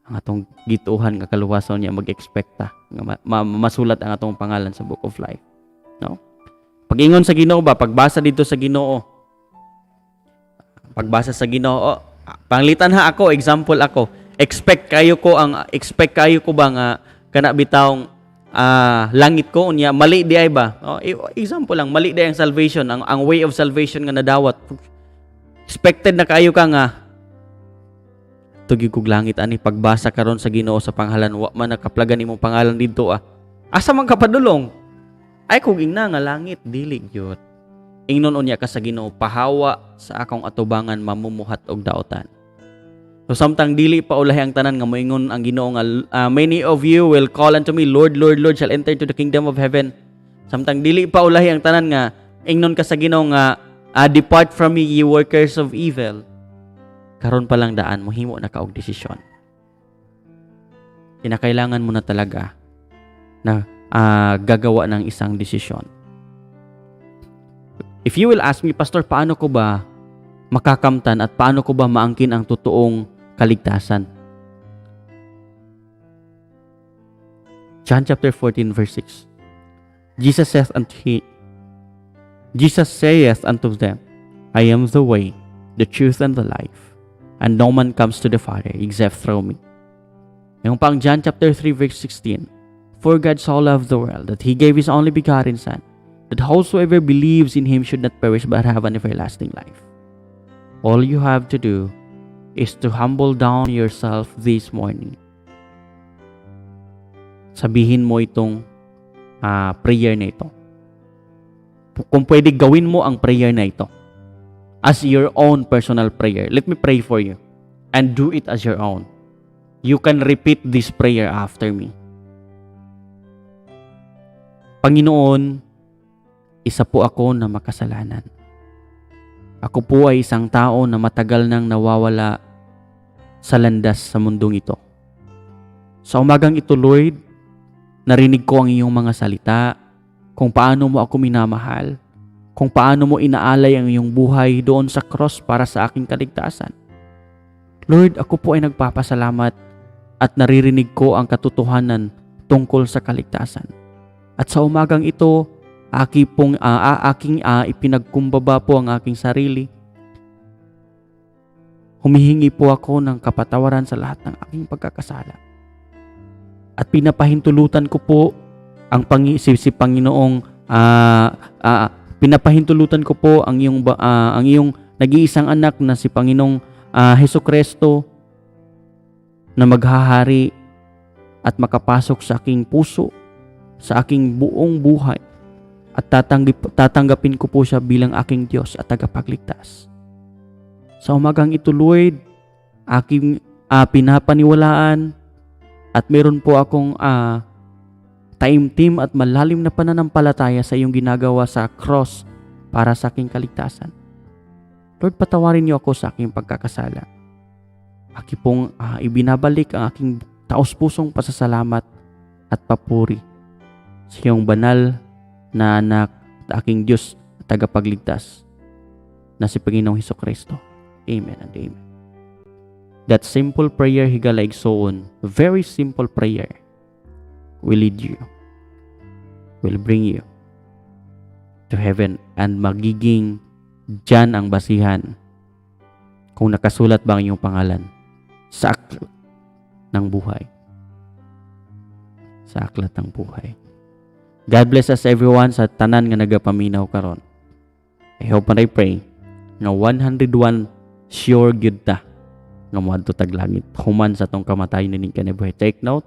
ang atong gituohan nga kaluwasan niya, mag-expect ta nga masulat ang atong pangalan sa Book of Life, no? Pag-ingon sa Ginoo ba, pagbasa dito sa Ginoo, pagbasa sa Ginoo, panglitan ha ako, example ako, expect kayo ko ba nga kana bitawng langit ko, unya mali di ay ba? Oh, example lang, mali di ang salvation, ang way of salvation nga nadawat. Expected na kayo ka nga tugi kog langit ani, pagbasa karon sa Ginoo sa pangalan, wa man nakaplagan imong pangalan didto ah. Asa man ka padulong? Ay kog ingna nga langit, dili gyud. Ingnon unya ka sa Ginoo, "Pahawa sa akong atubangan, mamumuhat og daotan." So samtang dili pa ulahi ang tanan nga moingon ang Ginoo nga "Many of you will call unto me, 'Lord, Lord, Lord,' shall enter to the kingdom of heaven." Samtang dili pa ulahi ang tanan nga ingnon ka sa Ginoo nga "Depart from me, ye workers of evil." Karon pa lang daan mohimo na ka og desisyon. Kinakailangan mo na talaga na gagawa ng isang desisyon. If you will ask me, "Pastor, paano ko ba makakamtan at paano ko ba maangkin ang totoong kaligtasan?" John chapter 14 verse 6. Jesus saith unto them, "I am the way, the truth, and the life, and no man comes to the Father except through me." Yung pang John chapter 3 verse 16, "For God so loved the world that He gave His only begotten Son, that whosoever believes in Him should not perish but have an everlasting life." All you have to do is to humble down yourself this morning. Sabihin mo itong prayer na ito. Kung pwede, gawin mo ang prayer na ito as your own personal prayer. Let me pray for you and do it as your own. You can repeat this prayer after me. Panginoon, isa po ako na makasalanan. Ako po ay isang tao na matagal nang nawawala sa landas sa mundong ito. Sa umagang ito, Lord, narinig ko ang iyong mga salita, kung paano mo ako minamahal, kung paano mo inaalay ang iyong buhay doon sa cross para sa aking kaligtasan. Lord, ako po ay nagpapasalamat at naririnig ko ang katotohanan tungkol sa kaligtasan. At sa umagang ito, aking ipinagkumbaba po ang aking sarili. Humihingi po ako ng kapatawaran sa lahat ng aking pagkakasala. At pinapahintulutan ko po ang pangi, si, si Panginoong pinapahintulutan ko po ang iyong nag-iisang anak na si Panginoong Heso Kristo na maghahari at makapasok sa aking puso, sa aking buong buhay, at tatanggapin ko po siya bilang aking Diyos at tagapagligtas. Sa umagang ito, Lord, aking pinapaniwalaan at meron po akong taimtim at malalim na pananampalataya sa iyong ginagawa sa cross para sa aking kaligtasan. Lord, patawarin niyo ako sa aking pagkakasala. Aki pong ibinabalik ang aking taos-pusong pasasalamat at papuri sa iyong banal na anak at aking Diyos at tagapagligtas na si Panginoong Heso Kristo. Amen and amen. That simple prayer, higala igsoon, very simple prayer, will lead you, will bring you to heaven, and magiging dyan ang basihan kung nakasulat ba ang iyong pangalan sa aklat ng buhay. Sa aklat ng buhay. God bless us everyone sa tanan nga nagapaminaw karon. I hope and I pray nga 101 sure gyud ta nga moadto tag langit human sa atong kamatayon nining kinabuhi. Take note.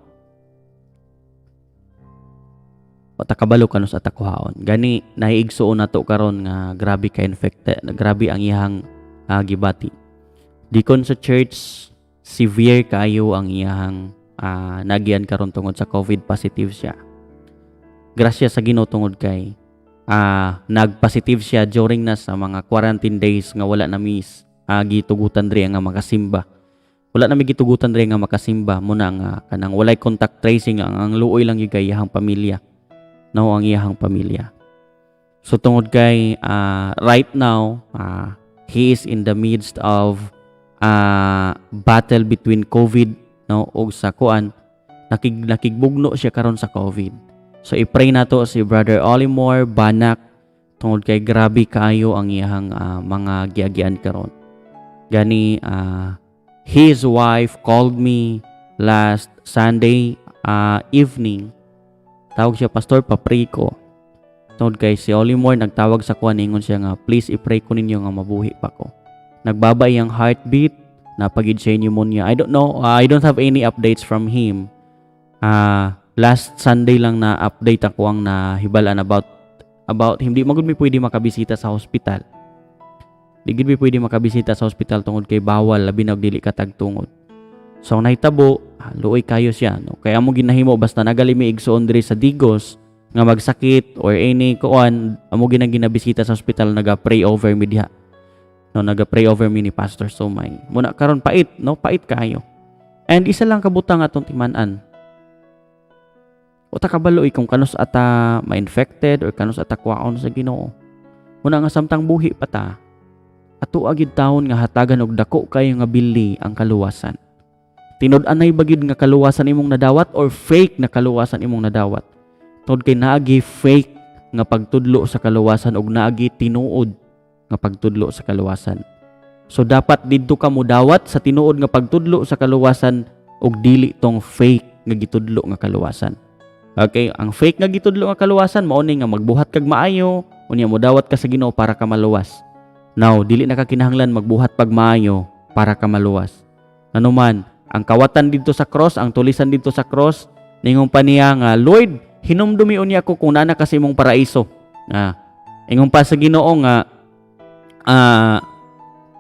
Wa ta kabalo kanus-a ta kuhaon. Gani nahiigsuon nato karon nga grabe ka infected, grabe ang iyang gibati. Dikon sa church, severe kaayo ang iyang Nagyan karon tungod sa COVID, positive siya. Grasya sa Ginoo tungod kay nag-positive siya during na sa mga quarantine days nga wala na mis gitugutan diri nga makasimba. Wala na mi gitugutan diri nga makasimba muna nga kanang walay contact tracing, ang luoy lang gyud kay iyahang pamilya. No, ang iyahang pamilya. So tungod kay right now he is in the midst of battle between COVID, no, ug sa kuan, nakigbugno siya karon sa COVID. So i-pray nato si Brother Olimore Banak tungod kay grabe kaayo ang iyahang mga giagian karon. Gani his wife called me last Sunday evening. Tawag siya, "Pastor, pa-pray ko." Tungod kay si Olimore nagtawag sa kuan, ingon siya nga, "Please i-pray ko ninyo nga mabuhi pa ko. Nagbaba iyang heartbeat, napagid siya pneumonia." I don't know, I don't have any updates from him. Last Sunday lang na update ako ang nahibalan about him. Di magud mi pwede makabisita sa hospital. Di gid mi pwede makabisita sa hospital tungod kay bawal, labi na og dili ka tagtungod. So ang nahitabo, luoy kayo siya, no? Kaya mo ginahimo, basta nagali mi igsuon diri sa Digos nga magsakit or any kuan, amo ginang ginabisita sa hospital, naga-pray over mi diha. No, naga-pray over mi ni Pastor Sumay. Muna karon pait, no? Pait kaayo. And isa lang kabutang atong timan-an. Wa ta kabalo kung kanus ata ma-infected or kanus ata kwaon sa Ginoo. Muna nga samtang buhi pa ta, ato agid taon nga hatagan og dako kayo nga bili ang kaluwasan. Tinud-anay ba gid nga kaluwasan imong nadawat or fake na kaluwasan imong nadawat? Tungod kay naagi fake nga pagtudlo sa kaluwasan ug naagi tinuod nga pagtudlo sa kaluwasan. So dapat didto ka modawat sa tinuod nga pagtudlo sa kaluwasan ug dili tong fake nga gitudlo nga kaluwasan. Okay, ang fake nga gitudlo nga kaluwasan mao ni nga magbuhat kag maayo, unya modawat ka sa Ginoo para ka maluwas. Now, dili na ka kinahanglan magbuhat pag maayo para ka maluwas. Anuman, ang kawatan didto sa cross, ang tulisan didto sa cross, ningon pa niya nga, "Lord, hinumdumi unya ko kung naa ka sa imong paraiso." Ingon pa sa Ginoo nga,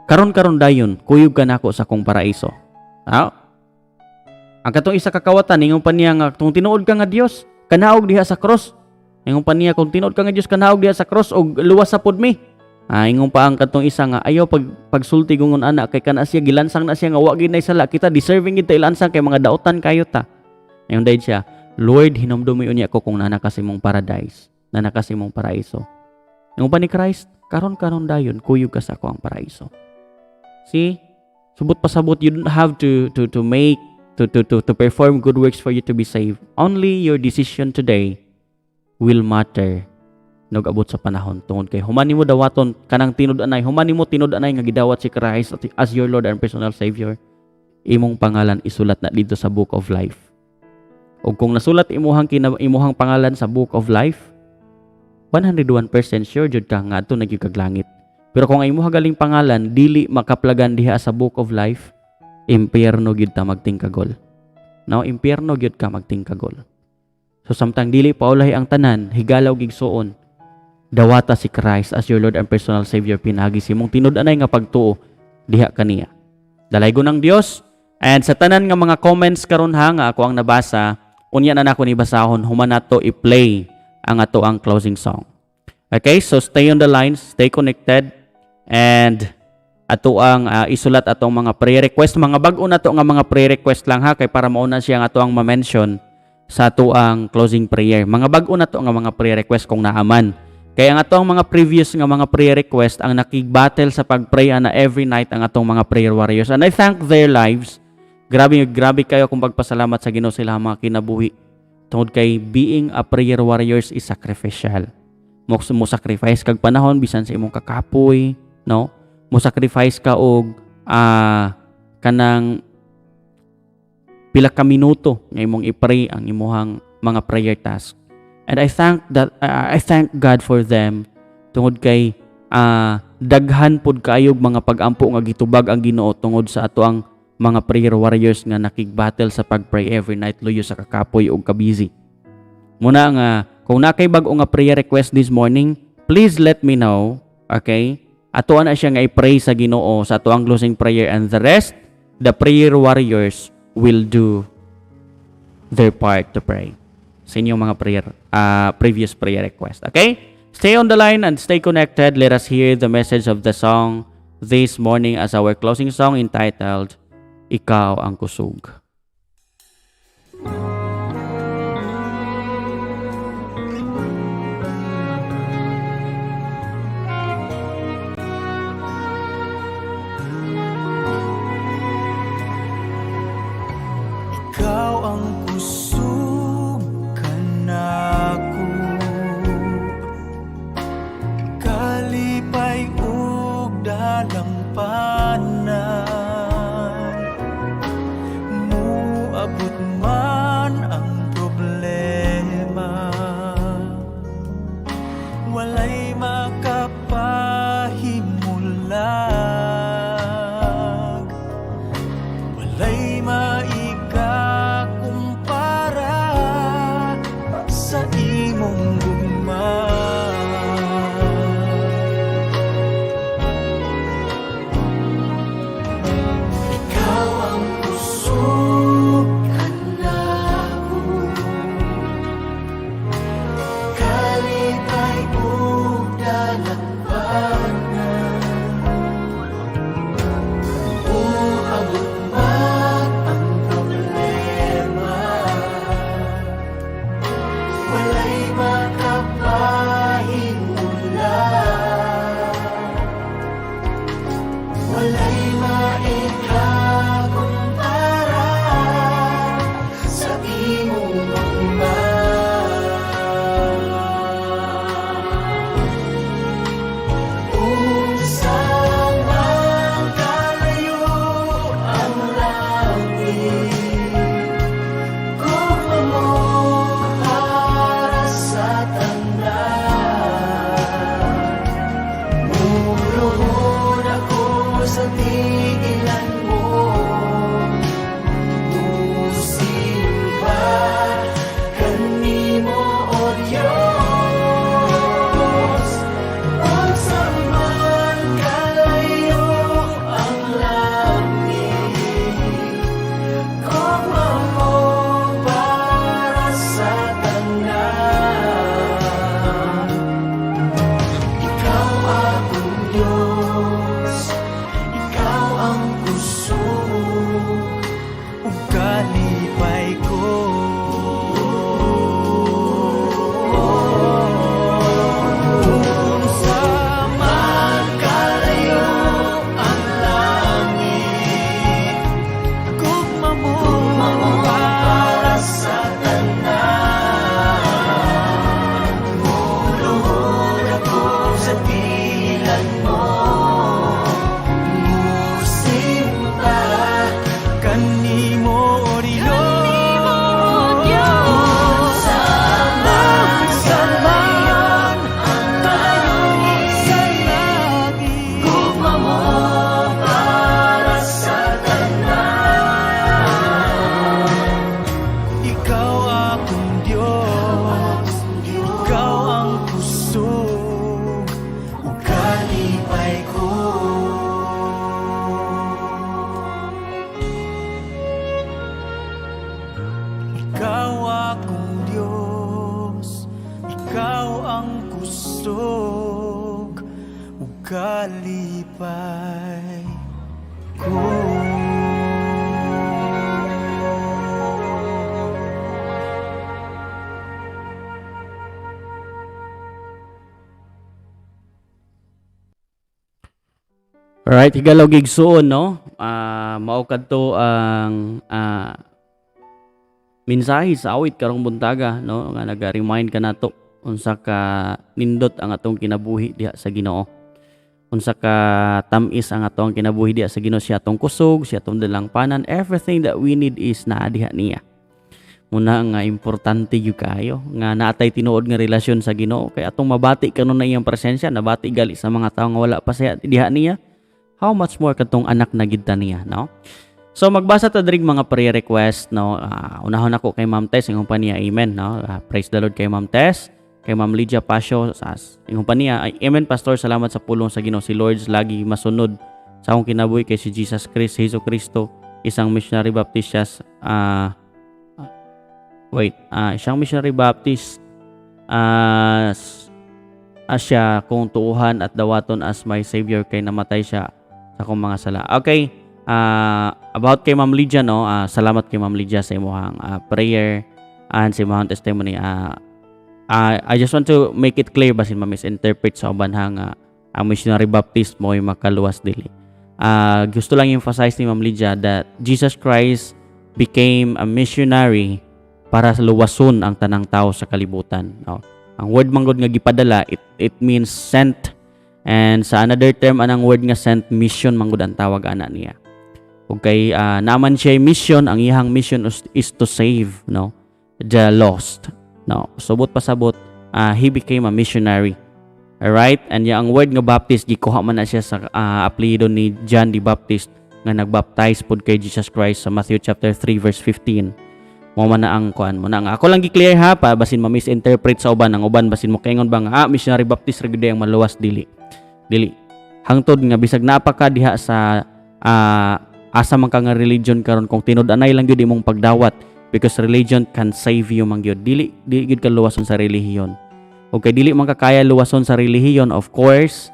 "Karon-karon dayon, kuyog ka nako sa akong paraiso." Ang katong isa ka kawatan, ningon pa niya nga, "Kung tinuod ka nga Dios, kanaog diha sa cross." Ingon pa niya, "Kung tinuod ka nga Dios, kanaog diha sa cross og luwas sa pud mi." Ingon pa ang katong isa nga, "Ayaw pag pagsulti gungon ana kay kana siya gilansang na siya nga wa gid nay sala, kita deserving gid ta ilansang kay mga dautan kayo ta." Ingon dayon siya, "Lord, hinumdumi unya ko kung naa ka sa imong paradise, naa ka sa imong paraiso." Ingon pa ni Christ, "Karon-karon dayon kuyog ka sa ako ang paraiso." See? Subot pasabot, you don't have to make to perform good works for you to be saved. Only your decision today will matter nag-abot sa panahon tungod kay human nimo dawaton kanang tinud-anay, human nimo tinud-anay nga gidawat si Christ as your Lord and personal Savior, imong pangalan isulat na dito sa Book of Life. Ug kung nasulat imuhang pangalan sa Book of Life, 101% sure jud ka nga adto na gyud kag langit. Pero kung ang imuha galing pangalan dili makaplagan diha sa Book of Life, impyerno gyud ta magtingkagol. Now, impyerno gyud ka magtingkagol. So samtang dili pa ulahi ang tanan, higalaw gigsuon. Dawata si Christ as your Lord and personal Savior pinaagi sa imong tinud-anay nga pagtuo diha kaniya. Dalaygon ng Dios. And sa tanan nga mga comments karon ha nga ako ang nabasa, unya na nako ni basahon human nato i-play ang ato ang closing song. Okay, so stay on the line, stay connected and ato ang isulat atong mga prayer request, mga bag-o na to nga mga prayer request lang ha, kay para mauna siya ang ato ang ma-mention sa ato ang closing prayer. Mga bag-o na to nga mga prayer request kung naaman. Kaya ang ato ang mga previous nga mga prayer request, ang nakig-battle sa pag-pray ana every night ang atong mga prayer warriors. And I thank their lives. Grabe, grabe kayo kung pagpasalamat sa Ginoo sila mga kinabuhi. Tungod kay being a prayer warriors is sacrificial. Mo sacrifice kag panahon bisan sa imong kakapoy, no? Mo sacrifice ka og kanang pila ka minuto nga imong i-pray ang imuhang mga prayer task. And I thank God for them tungod kay daghan pud kaayog mga pag-ampo nga gitubag ang Ginoo tungod sa ato ang mga prayer warriors nga nakig-battle sa pag-pray every night luyo sa kakapoy ug kabusy. Muna nga kung nakay bag-o nga prayer request this morning, please let me know, okay? Ato na siya nga i-pray sa Ginoo sa ato ang closing prayer and the rest, the prayer warriors will do their part to pray sa inyong mga prayer, previous prayer request. Okay? Stay on the line and stay connected. Let us hear the message of the song this morning as our closing song entitled "Ikaw ang Kusog." Ikaw ang kusog kanako, kalipay ug dalampanan. Muabot man ang problema, walay makapahimulag. Walay maikakumpara sa imong gugma. Ikaw ang kusog kanako, kalipay ug dalampanan. Muabot man ang problema, walay makapahimulag. Walay maikakumpara sa imong gugma. Unsa man kalayo ang langit, gugma mo para sa tanan. Muluhod ako sa tiilan mo, musimba kanimo, O Diyos. Unsa man kalayo ang langit, gugma mo para sa tanan. Ikaw akong Diyos, Ikaw ang kusog ug kalipay ko. Unsa man kalayo ang langit, gugma mo para sa tanan. Muluhod ako sa tiilan mo, musimba kanimo, O Diyos. Unsa man kalayo sa langit, gugma mo para sa tanan. Ikaw akong Diyos, Ikaw ang kusog ug kalipay ko. Ikaw akong Diyos, Ikaw ang kusog ug kalipay ko. Alright, higalaw gigsuon, no? Mao kadto ang mensahe sa awit karong buntaga, no? Nga naga-remind ka nato unsa ka nindot ang atong kinabuhi diha sa Ginoo. Unsa ka tam-is ang atong kinabuhi diha sa Ginoo, siya atong kusog, siya atong dalangpanan, everything that we need is naa diha niya. Muna nga importante gyud kaayo nga naatay tinuod nga relasyon sa Ginoo kay atong mabati kanon na iyang presensya, nabati gali sa mga tawo nga wala pa siya diha niya. How much more katong anak na gid ta niya, no? So magbasa ta diri mga prayer request, no? Unahon ako kay Ma'am Tess, ingon pa niya, amen, no? Praise the Lord kay Ma'am Tess, kay Ma'am Lydia Pasio, sa ingon pa niya, ay, amen pastor, salamat sa pulong sa Ginoo. Si Lord lagi masunod sa akong kinabuhi kay si Jesus Christ, Jesu Cristo, isang missionary baptist. Wait, siyang Missionary Baptist as siya kung tuuhan at dawaton as my savior kay namatay siya sa akong mga sala. Okay. About kay Ma'am Lydia, no, salamat kay Ma'am Lydia sa imong prayer and sa imong testimony. I just want to make it clear basin ma-misinterpret sa uban ha nga ang Missionary Baptist mo ay makaluwas, dili. Gusto lang emphasize ni Ma'am Lydia that Jesus Christ became a missionary para sa luwason ang tanang tao sa kalibutan. No? Ang word manggod nga gipadala, it means sent. And sa another term anang word nga sent, mission manggod ang tawag ana niya. Ug kay naman siya mission, ang iyang mission is to save, no, the lost. No, subot pasabot, he became a missionary. Alright? And ya ang word nga Baptist, gikuha man na siya sa apelyido ni John the Baptist nga nagbaptize pod kay Jesus Christ sa Matthew chapter 3 verse 15. Mo man na ang kuan mo na nga. Ako lang gi-clear ha, pa basin ma-misinterpret sa uban, ang uban basin mo kaingon ba nga missionary Baptist ra gyud ang maluwas, dili. Dili. Hangtod nga bisag naa pa ka diha sa asa man ka nga religion karon, kung tinud-anay lang gyud imong pagdawat, because religion can save you man gyud, dili gyud ka luwason sa relihiyon. Okay, dili man ka kaya luwason sa relihiyon, of course,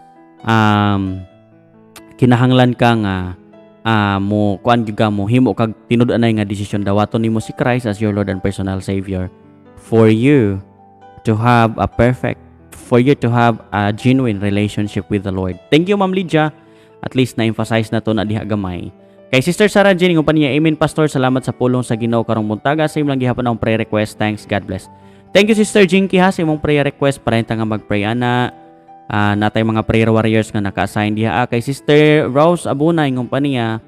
kinahanglan ka nga mo kuan gyud ka, mo himo kag tinud-anay nga desisyon, dawaton nimo si Christ as your Lord and personal Savior for you to have a genuine relationship with the Lord. Thank you, Ma'am Lydia. At least na-emphasize na to na diha gamay. Kay Sister Sarah Jane, ingon pa niya, "Amen, Pastor, salamat sa pulong sa Ginoo karong buntaga. Same lang gihapon ang prayer request. Thanks, God bless." Thank you, Sister Jinky, ha, sa imong prayer request. Para nga mag-pray ana. Natay mga prayer warriors nga naka-assign diha. Kay Sister Rose Abuna, ingon pa niya,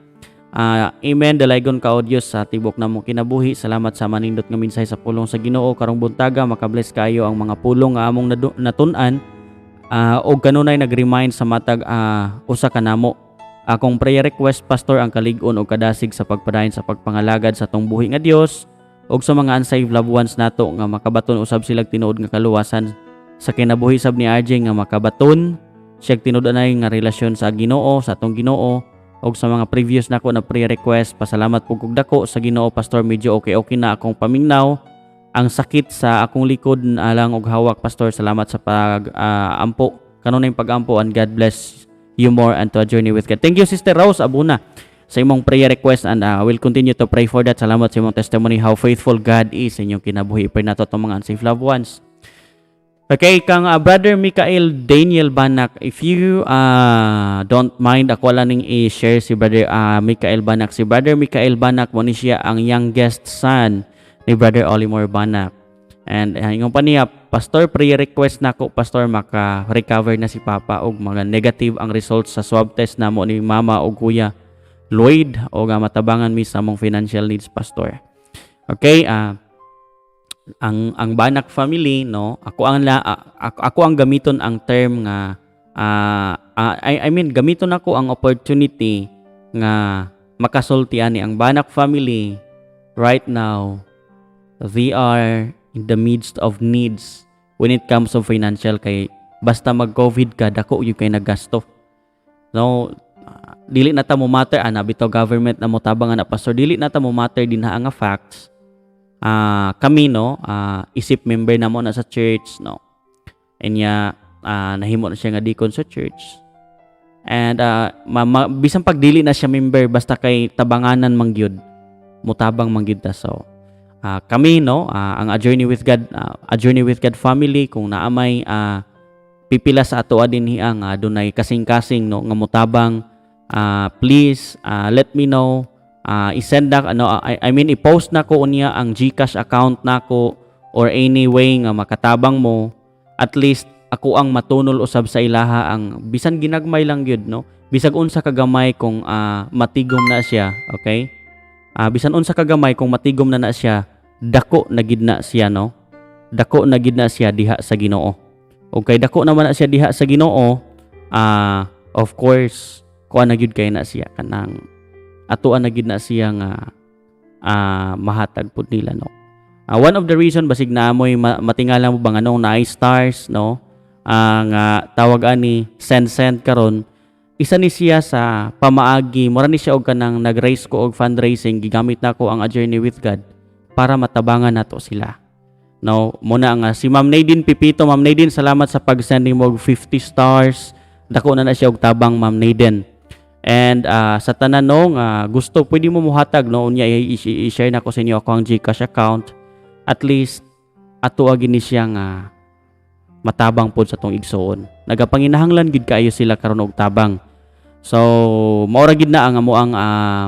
"Amen, dalaygon ka o Dios sa tibok namong kinabuhi. Salamat sa manindot nga mensahe sa pulong sa Ginoo karong buntaga. Makabless kayo ang mga pulong nga among natun-an og kanunay nag-remind sa matag usa kanamo. Akong prayer request, Pastor, ang kalig-on og kadasig sa pagpadayon sa pagpangalagad sa atong buhi nga Dios ug sa mga unsaved loved ones nato nga makabaton usab silag tinuod nga kaluwasan sa kinabuhi sab ni RJ nga makabaton siya tinud-anay nga relasyon sa Ginoo, sa atong Ginoo, ug sa mga previous nako na prayer request. Pasalamat pug kog dako sa Ginoo, Pastor, medyo okay okay na akong paminaw. Ang sakit sa akong likod alang og hawak, Pastor. Salamat sa pag ampo kanunay pag-ampo and God bless you more and to a journey with God." Thank you, Sister Rose Abuna, sa imong prayer request and we'll continue to pray for that. Salamat sa imong testimony, how faithful God is sa inyong kinabuhi. Pray nato itong mga unsaved loved ones. Okay, kang Brother Mikael Daniel Banak, if you don't mind, ako lang ning i-share si Brother Mikael Banak. Si Brother Mikael Banak, mo ni siya ang youngest son ni Brother Olimor Banak. And ingon pa niya, "Pastor, prayer request nako, Pastor, maka-recover na si Papa og mga negative ang results sa swab test namo ni Mama og Kuya Lloyd o nga matabangan mi sa among financial needs, Pastor." Okay, ang Banak family, no, ako ang gamiton ang term nga I mean, gamiton ako ang opportunity nga makasulti ani ang Banak family. Right now they are in the midst of needs when it comes to financial, kay basta mag-COVID ka, dako gyud kay naggasto, no? Dili na ta mo matter ana bitaw government na mo tabang ana, Pastor, dili na ta mo matter dinha nga facts. Kami, no, isip member na mo na sa church, no, enya nahimo na siya nga deacon sa church and bisan pag dili na siya member, basta kay tabanganan man gyud, mutabang man gyud ta. So kami, no, ang A Journey with God family, kung naamay pipila sa ato dinhi ang dunay kasing-kasing, no, nga mutabang, please let me know. I-send na ano, I mean, i-post na ko unya ang GCash account nako or any way nga makatabang mo. At least ako ang matunol usab sa ilaha ang bisan ginagmay lang gyud, no, bisag unsa kagamay kung matigom na siya. Okay, bisan unsa kagamay kung matigom na na siya, dako na gid na siya, no, dako na gid na siya diha sa Ginoo. Okay, dako naman na siya diha sa Ginoo, of course kuan na gyud kay na siya, kanang atoan na gid na siya nga mahatag pud nila, no. One of the reason basig naamoy matingala mo ba nganong naay stars, no, nga tawag ani send send karon, isa ni siya sa pamaagi, mura ni siya og kanang nag-raise ko og fundraising, gigamit nako ang A Journey with God para matabangan nato sila. No, muna nga si Ma'am Nadine Pipito. Ma'am Nadine, salamat sa pag-send nimo og 50 stars. Dako na na siya og tabang, Ma'am Nadine. And sa tanan, no, nga gusto, pwede mo muhatag, no? Unya i-share na ko sa inyo ako ang GCash account. At least ato gini siya nga matabang pod sa tong igsoon. Nagapanginahanglan gid kaayo sila karon og tabang. So maura gid na ang amo ang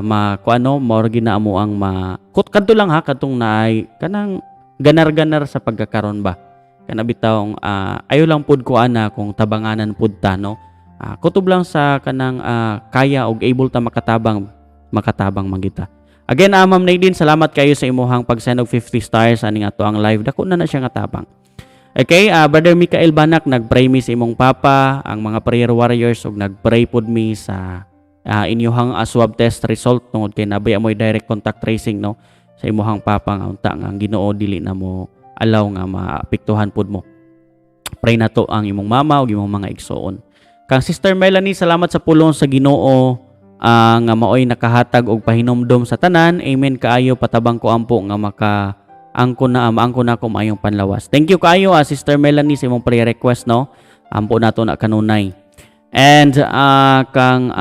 ma kuano, maura gid na amo ang ma kut kadto lang ha, kadtong naay kanang ganar-ganar sa pagkakaron ba. Kana bitawng ayo lang pud ko ana kung tabanganan pud ta, no. Kutob lang sa kanang kaya og able ta makatabang, makatabang man kita. Again, Ma'am Nadine, salamat kayo sa imuhang pag-send og 50 stars ani nga to ang live. Dako na na siya nga tabang. Okay, Brother Mikael Banak, nagpray mi sa imong papa, ang mga prayer warriors, ug nagpray pod mi sa inyuhang swab test result tungod kay nabaya mo direct contact tracing, no, sa imuhang papa nga unta nga ang Ginoo dili na mo allow nga maapektuhan pod mo. Pray na to ang imong mama ug imong mga igsoon. Kang Sister Melanie, salamat sa pulong sa Ginoo nga maoy nakahatag og pahinomdom sa tanan. Amen kaayo, patabang ko ampo nga maka angko na maangko na ako maayong panlawas. Thank you kaayo, Sister Melanie, sa imong prayer request, no. Ampo nato na kanunay. And kang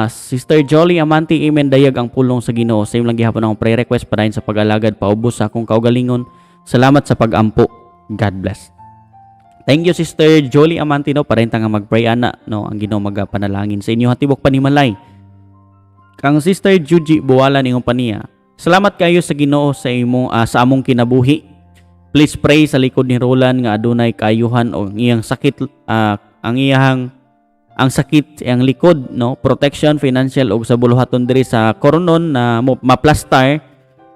Sister Jolly Amanti, amen, dayag ang pulong sa Ginoo. Same lang gihapon akong prayer request, padayon sa pag-alagad, paubos sa akong kaugalingon. Salamat sa pag-ampo. God bless. Thank you, Sister Jolly Amanti, no, padayon ta nga mag-pray ana, no, ang Ginoo magapanalangin sa inyo hatibok panimalay. Kang Sister Juji Buwalan, ingon pa niya, salamat kayo sa Ginoo sa imong sa among kinabuhi. Please pray sa likod ni Roland nga adunay kaayuhan o ang iyang sakit, ang iyang ang sakit sa iyang likod, no, protection, financial ug sa buluhaton diri sa Coronon na maplastar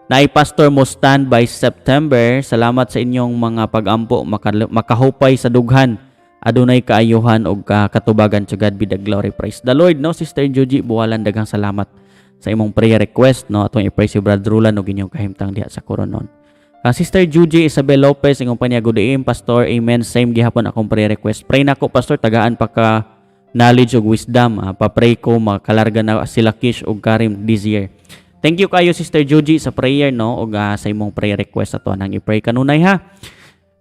na ay pastor mo stand by September. Salamat sa inyong mga pagampo, makahupay sa dughan. Adunay kaayuhan og katubagan. To God be the glory. Praise the Lord, no? Sister Juji Buwalan, daghang salamat sa imong prayer request, no? Atong i-pray si Brother Roland og inyong kahimtang diha sa Coronon. Ang Sister Juji Isabel Lopez, ingon pa niya, "Good evening, Pastor. Amen. Same gihapon akong prayer request. Pray nako, Pastor, tagaan pa ka knowledge ug wisdom. Pa-pray ko makalarga na sila Kish ug Karim this year." Thank you kayo, Sister Juji, sa prayer, no, ug sa imong prayer request, ato nang i-pray kanunay ha.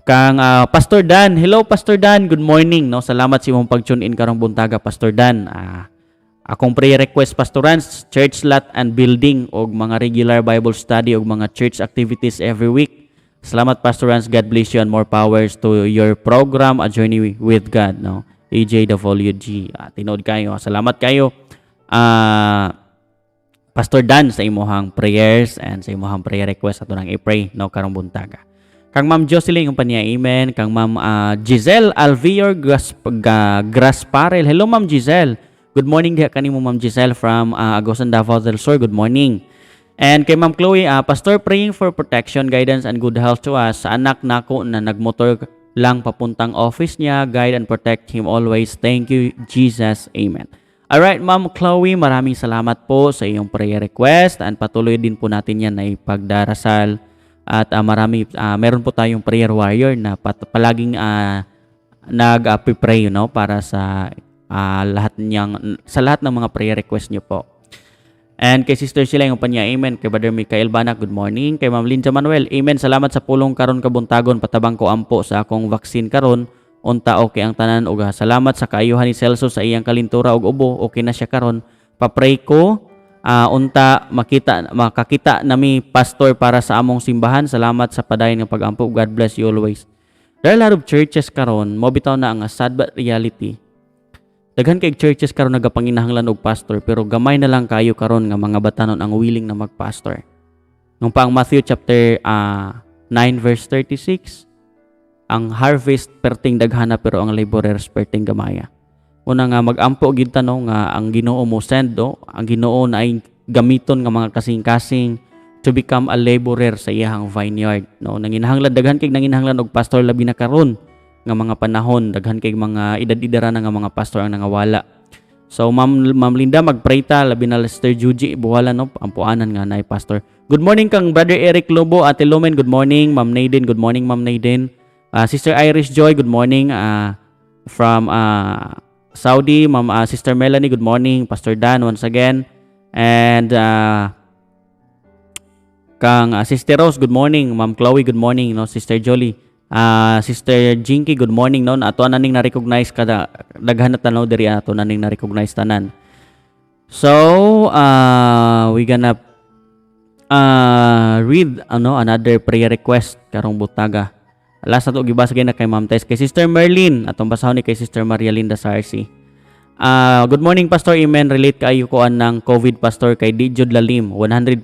Kang Pastor Dan, hello Pastor Dan, good morning, no. Salamat sa imong pag-tune in karong buntaga, Pastor Dan. Akong prayer request, Pastor Rans, church lot and building og mga regular Bible study og mga church activities every week. Salamat, Pastor Rans, God bless you and more powers to your program, A Journey with God, no. AJWG. Tinuod kayo. Salamat kayo. Pastor Dan, sa imuhang prayers and sa imuhang prayer request, ato nang i-pray, no, karong buntaga. Kang Ma'am Jocelyn, yung paniya, amen. Kang Ma'am Giselle Alvior Grasparel. Hello, Ma'am Giselle. Good morning diha kanimo, Ma'am Giselle, from Agosan, Davao del Sur. Good morning. And kay Ma'am Chloe, "Pastor, praying for protection, guidance, and good health to us. Sa anak nako na nagmotor lang papuntang office niya, guide and protect him always. Thank you, Jesus. Amen." Alright, Ma'am Chloe, maraming salamat po sa iyong prayer request and patuloy din po natin yan na ipagdarasal at marami, meron po tayong prayer warrior na palaging nag-pray, no, para sa lahat niyang sa lahat ng mga prayer request niyo po. And kay Sister Sheila, yung panya, amen. Kay Brother Mikael Banak, good morning. Kay Ma'am Linda Manuel, amen. Salamat sa pulong karon kabuntagon. Patabang ko ampo sa akong vaccine karon. Unta okay ang tanan ug salamat sa kaayuhan ni Celso sa iyang kalintura ug ubo. Okay na siya karon. Pa-pray ko unta makita makakita nami pastor para sa among simbahan. Salamat sa padayon nga pagampo. God bless you always." There are a lot of churches karon, mo bitaw na ang sad but reality. Daghan kay churches karon nagapanginahanglan og pastor, pero gamay na lang kayo karon nga mga batanon ang willing na magpastor. Nung pa ang Matthew chapter 9 verse 36, ang harvest perting daghana pero ang laborers perting gamaya. Una nga magampo gid ta, no, nga ang Ginoo mo send, no, ang Ginoo na ay gamiton nga mga kasing-kasing to become a laborer sa iyahang vineyard, no. Nanginahanglan, daghan kay nanginahanglan og pastor labi na karon nga mga panahon, daghan kay mga edad-edara na nga mga pastor ang nangawala. So Ma'am Linda, magpray ta labi na Sister Juji Buhala, no, ampuanan nga naay pastor. Good morning kang Brother Eric Lobo, Ate Lumen, good morning. Ma'am Nadine, good morning, Ma'am Nadine. Sister Irish Joy, good morning from Saudi. Ma'am Sister Melanie, good morning. Pastor Dan once again. And Kang Sister Rose, good morning. Ma'am Chloe, good morning, no? Sister Jolie, Sister Jinky, good morning, no? Ato na ning na-recognize kada daghan na tanaw diri, ato na ning na-recognize tanan. So, we gonna read ano another prayer request karong buntaga. Last na to gibasa na kay Ma'am Tess, kay Sister Merlin, atong basahon ni kay Sister Maria Linda Sarsi. Good morning, Pastor. Amen. Relate kaayo ko anang COVID, Pastor, kay di jud lalim. 100%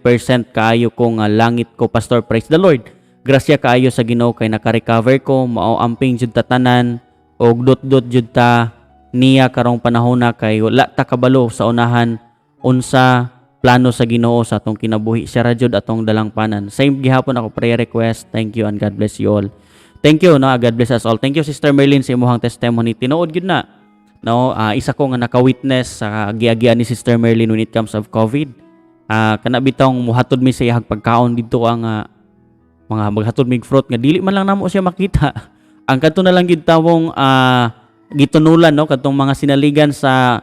kaayo ko nga langit ko, Pastor. Praise the Lord. Grasya kaayo sa Ginoo kay naka-recover ko. Mao amping jud tatanan og dot-dot jud ta niya karong panahon na kay wala ta kabalo sa unahan unsa plano sa Ginoo sa atong kinabuhi. Siya ra jud atong dalangpanan. Same gihapon ako prayer request. Thank you and God bless you all. Thank you, no. God bless us all. Thank you, Sister Merlin, sa imong testimony. Tinuod gyud na, no, isa ko nga naka-witness sa giagian ni Sister Merlin when it comes of COVID. Kana bitong muhatod mi sa iyang pagkaon dito ang mga maghatod mig fruit nga dili man lang namo siya makita. Ang kadto na lang gid tawong gitunulan, no, kadtong mga sinaligan sa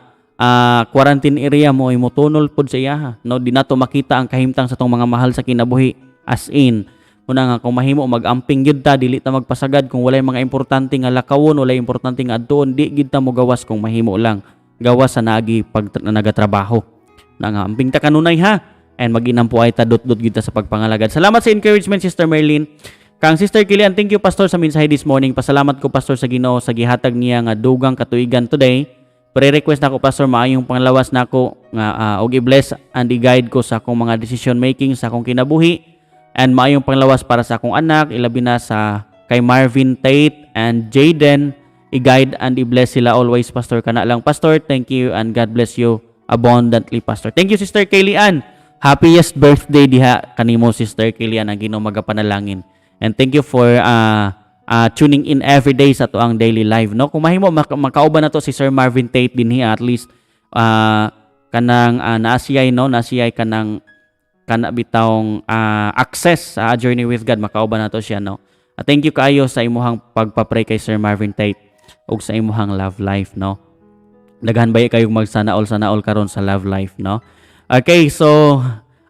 quarantine area mo ay motunol pod sa iyaha, no? Di nato makita ang kahimtang sa tong mga mahal sa kinabuhi, as in. Una nga kung mahimo mag-amping gyud ta, dili ta magpasagad kung walay mga importante nga lakawon, walay importante nga adtuon, di gyud ta mogawas kung mahimo lang. Gawas sa naagi pag nagatrabaho. Na nga amping ta kanunay ha. And mag-inampo ay ta, dot-dot gyud ta sa pagpangalagad. Salamat sa encouragement, Sister Merlin. Kang Sister Kilian, thank you, Pastor, sa mensahe this morning. Pasalamat ko, Pastor, sa Ginoo sa gihatag niya nga dugang katuigan today. Pre-request nako, Pastor, maayong panglawas nako nga og i-bless and i-guide ko sa akong mga decision making sa akong kinabuhi and maayong panglawas para sa akong anak, ilabi na sa kay Marvin Tate and Jaden. I-guide and i-bless sila always, Pastor. Kana lang, Pastor. Thank you and God bless you abundantly, Pastor. Thank you, Sister Kaylee Ann. Happiest birthday diha kanimo, Sister Kaylee Ann. Ang Ginoo magapanalangin. And thank you for tuning in every day sa atoang daily live, no? Kung mahimo makauban na to si Sir Marvin Tate dinhi, at least kanang naa siyay, no, naa siyay kanang kana bitawng access sa Journey with God, makauban na to siya, no? Thank you kaayo sa imuhang pagpa-pray kay Sir Marvin Tate ug sa imuhang love life, no? Daghan ba kayong magsana all, sana all karon sa love life, no? Okay, so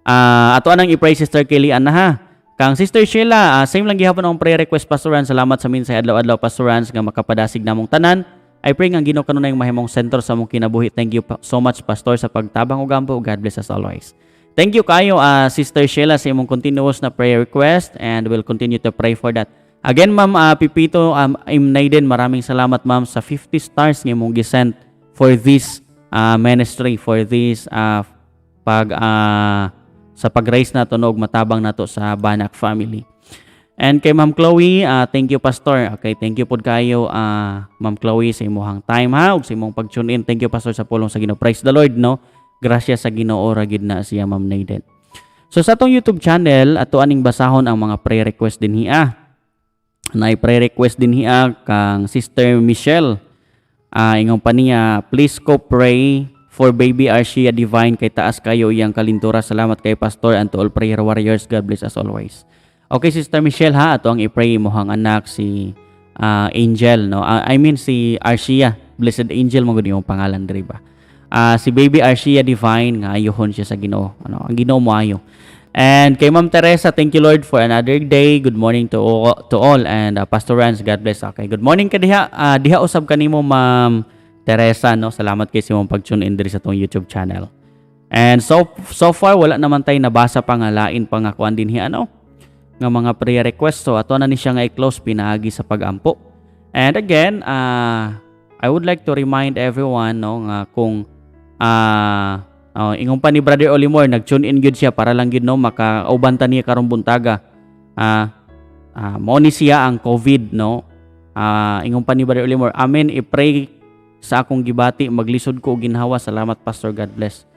ato anang i-pray, Sister Kelly ana ha. Kang Sister Sheila, same lang gihapon ang prayer request, Pastor Rans. Salamat sa minsay adlaw-adlaw, Pastor Rans, nga makapadasig namong tanan. I pray nga ang Ginoo kanunay mahimong sentro sa among kinabuhi. Thank you so much, Pastor, sa pagtabang ug ampo. God bless us always. Thank you kayo, Sister Sheila, sa imong continuous na prayer request and we'll continue to pray for that. Again, Ma'am Pipito I'm Naiden, maraming salamat, ma'am, sa 50 stars nga imong gisent for this ministry, for this pag sa pag-raise nato, no, og matabang nato sa Banak family. And kay Ma'am Chloe, thank you, Pastor. Okay, thank you pod kayo, Ma'am Chloe, sa imong time ha ug sa imong pag-tune in. Thank you, Pastor, sa pulong sa Ginoo. Praise the Lord, no. Gracias sa Ginoo ra gid na siya, Ma'am Naiden. So sa atong YouTube channel, ato aning basahon ang mga prayer request dinhi ah. Naay prayer request dinhi ah kang Sister Michelle. Ingon pa niya, "Please ko pray for baby Arshia Divine kay taas kayo iyang kalintura. Salamat kay Pastor and to all prayer warriors. God bless us always." Okay, Sister Michelle ha, ato ang i-pray imong anak si Angel, no? I mean si Arshia, Blessed Angel mo gud imong pangalan diri ba? Si baby Arshia Divine nga ayuhon siya sa Ginoo. Ano, ang Ginoo mo ayo. And kay Ma'am Teresa, thank you, Lord, for another day. Good morning to all and Pastor Rans, God bless. Okay, good morning ka diha. Diha usab kanimo, Ma'am Teresa, no. Salamat kay sa imong pag-tune in diri sa atong YouTube channel. And so so far wala naman tay nabasa pa nga lain pa nga kuan dinhi ano nga mga prayer request. So ato na ni siya nga i-close pinaagi sa pagampo. And again, I would like to remind everyone, no, nga kung oh, ingon pa ni Brother Olimor, nag-tune in gyud siya para lang gyud, no, makauban ta niya karong buntaga. Mao ni siya ang COVID, no. Ingon pa ni Brother Olimor, "Amen, i-pray sa akong gibati, maglisod ko og ginhawa. Salamat, Pastor, God bless."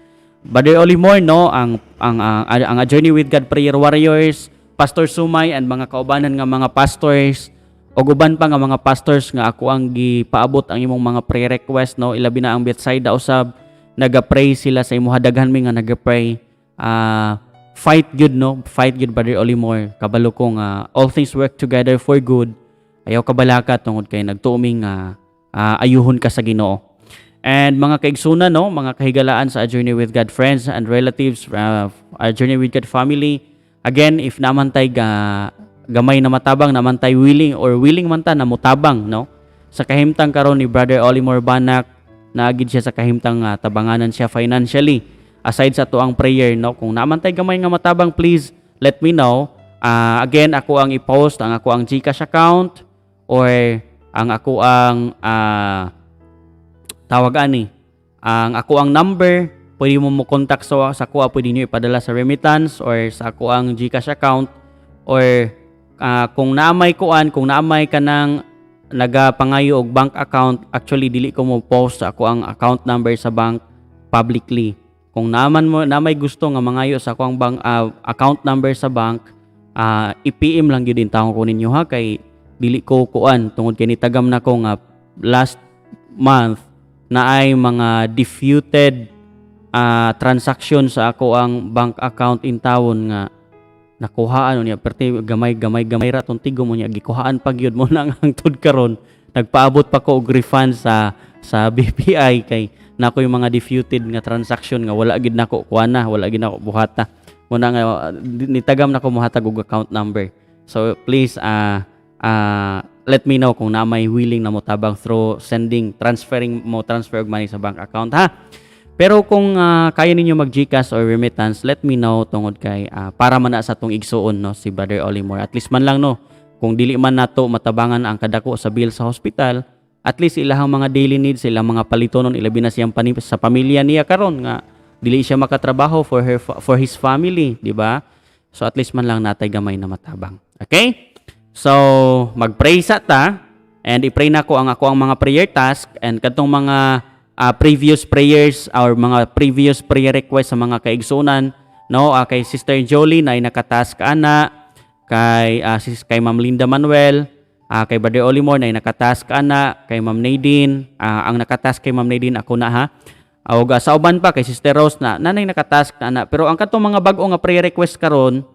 Brother Olimor, no, ang A Journey with God Prayer Warriors, Pastor Sumay and mga kaubanan nga mga pastors ug uban pa nga mga pastors nga ako ang gipaabot ang imong mga prayer request, no, ilabi na ang Bethsaida usab, naga-pray sila sa imuha. Daghan mi nga naga-pray. Fight good, no, fight good, Brother Olimor. Kabalo ko nga all things work together for good. Ayaw kabalaka tungod kay nagtuo mi nga ayuhon ka sa Ginoo. And mga kaigsunan, no, mga kahigalaan sa A Journey with God friends and relatives, A Journey with God family, Again, if naa man tay gamay na matabang, naa man tay willing or willing man ta na mutabang, no? Sa kahimtang karon ni Brother Olimor Banak, naa gyud siya sa kahimtang nga tabanganan siya financially. Aside sa atoang prayer, no? Kung naa man tay gamay nga matabang, please let me know. Again, ako ang i-post ang ako ang GCash account or ang ako ang tawag ani, ang ako ang number. Pwede mo mo contact sa akoa, pwede niyo ipadala sa remittance or sa ako ang GCash account or kung naamay kuan, kung naamay kanang nagapangayo og bank account. Actually, dili ko mo post sa ako ang account number sa bank publicly. Kung naman mo na may gusto nga mangayo sa ako ang bank account number sa bank, i-PM lang gyud intawon ko ninyo ha, kay dili ko kuan tungod kay nitagam na ko nga last month na ay mga disputed transaction sa ako ang bank account in tawon nga nakuhaan niya perti gamay gamay gamay ra tong tigom mo niya, gikuhaan pa gyud mo na. Ang hangtod karon nagpaabot pa ko og refund sa BPI kay nako yung mga disputed nga transaction nga wala gid nako kuana, wala gid nako buhata mo na nga nitagam nako mohatag og account number. So please let me know kung na may willing na motabang through sending, transferring mo transfer og money sa bank account ha. Pero kung kaya ninyo mag GCash or remittance, let me know tungod kay para man na sa atong igsuon, no, si Brother Olimor. At least man lang, no, kung dili man nato matabangan ang kadako sa bill sa hospital, at least ilahang mga daily needs, ilang mga palitonon, ilabi na siyang sa pamilya niya karon nga dili siya makatrabaho for his family, di ba? So at least man lang natay gamay na matabang. Okay? So mag-pray sa ta and i-pray na ko ang ako ang mga prayer task and kadtong mga previous prayers or mga previous prayer request sa mga kaigsunan, no, kay Sister Jolie na nakatask ana, kay Ma'am Linda Manuel, kay Brother Olimor na nakatask ana, kay Ma'am Nadine, ang nakatask kay Ma'am Nadine ako na ha. Og sa uban pa, kay Sister Rose na nanay nakatask na ana. Pero ang katong mga bag-o nga prayer request karon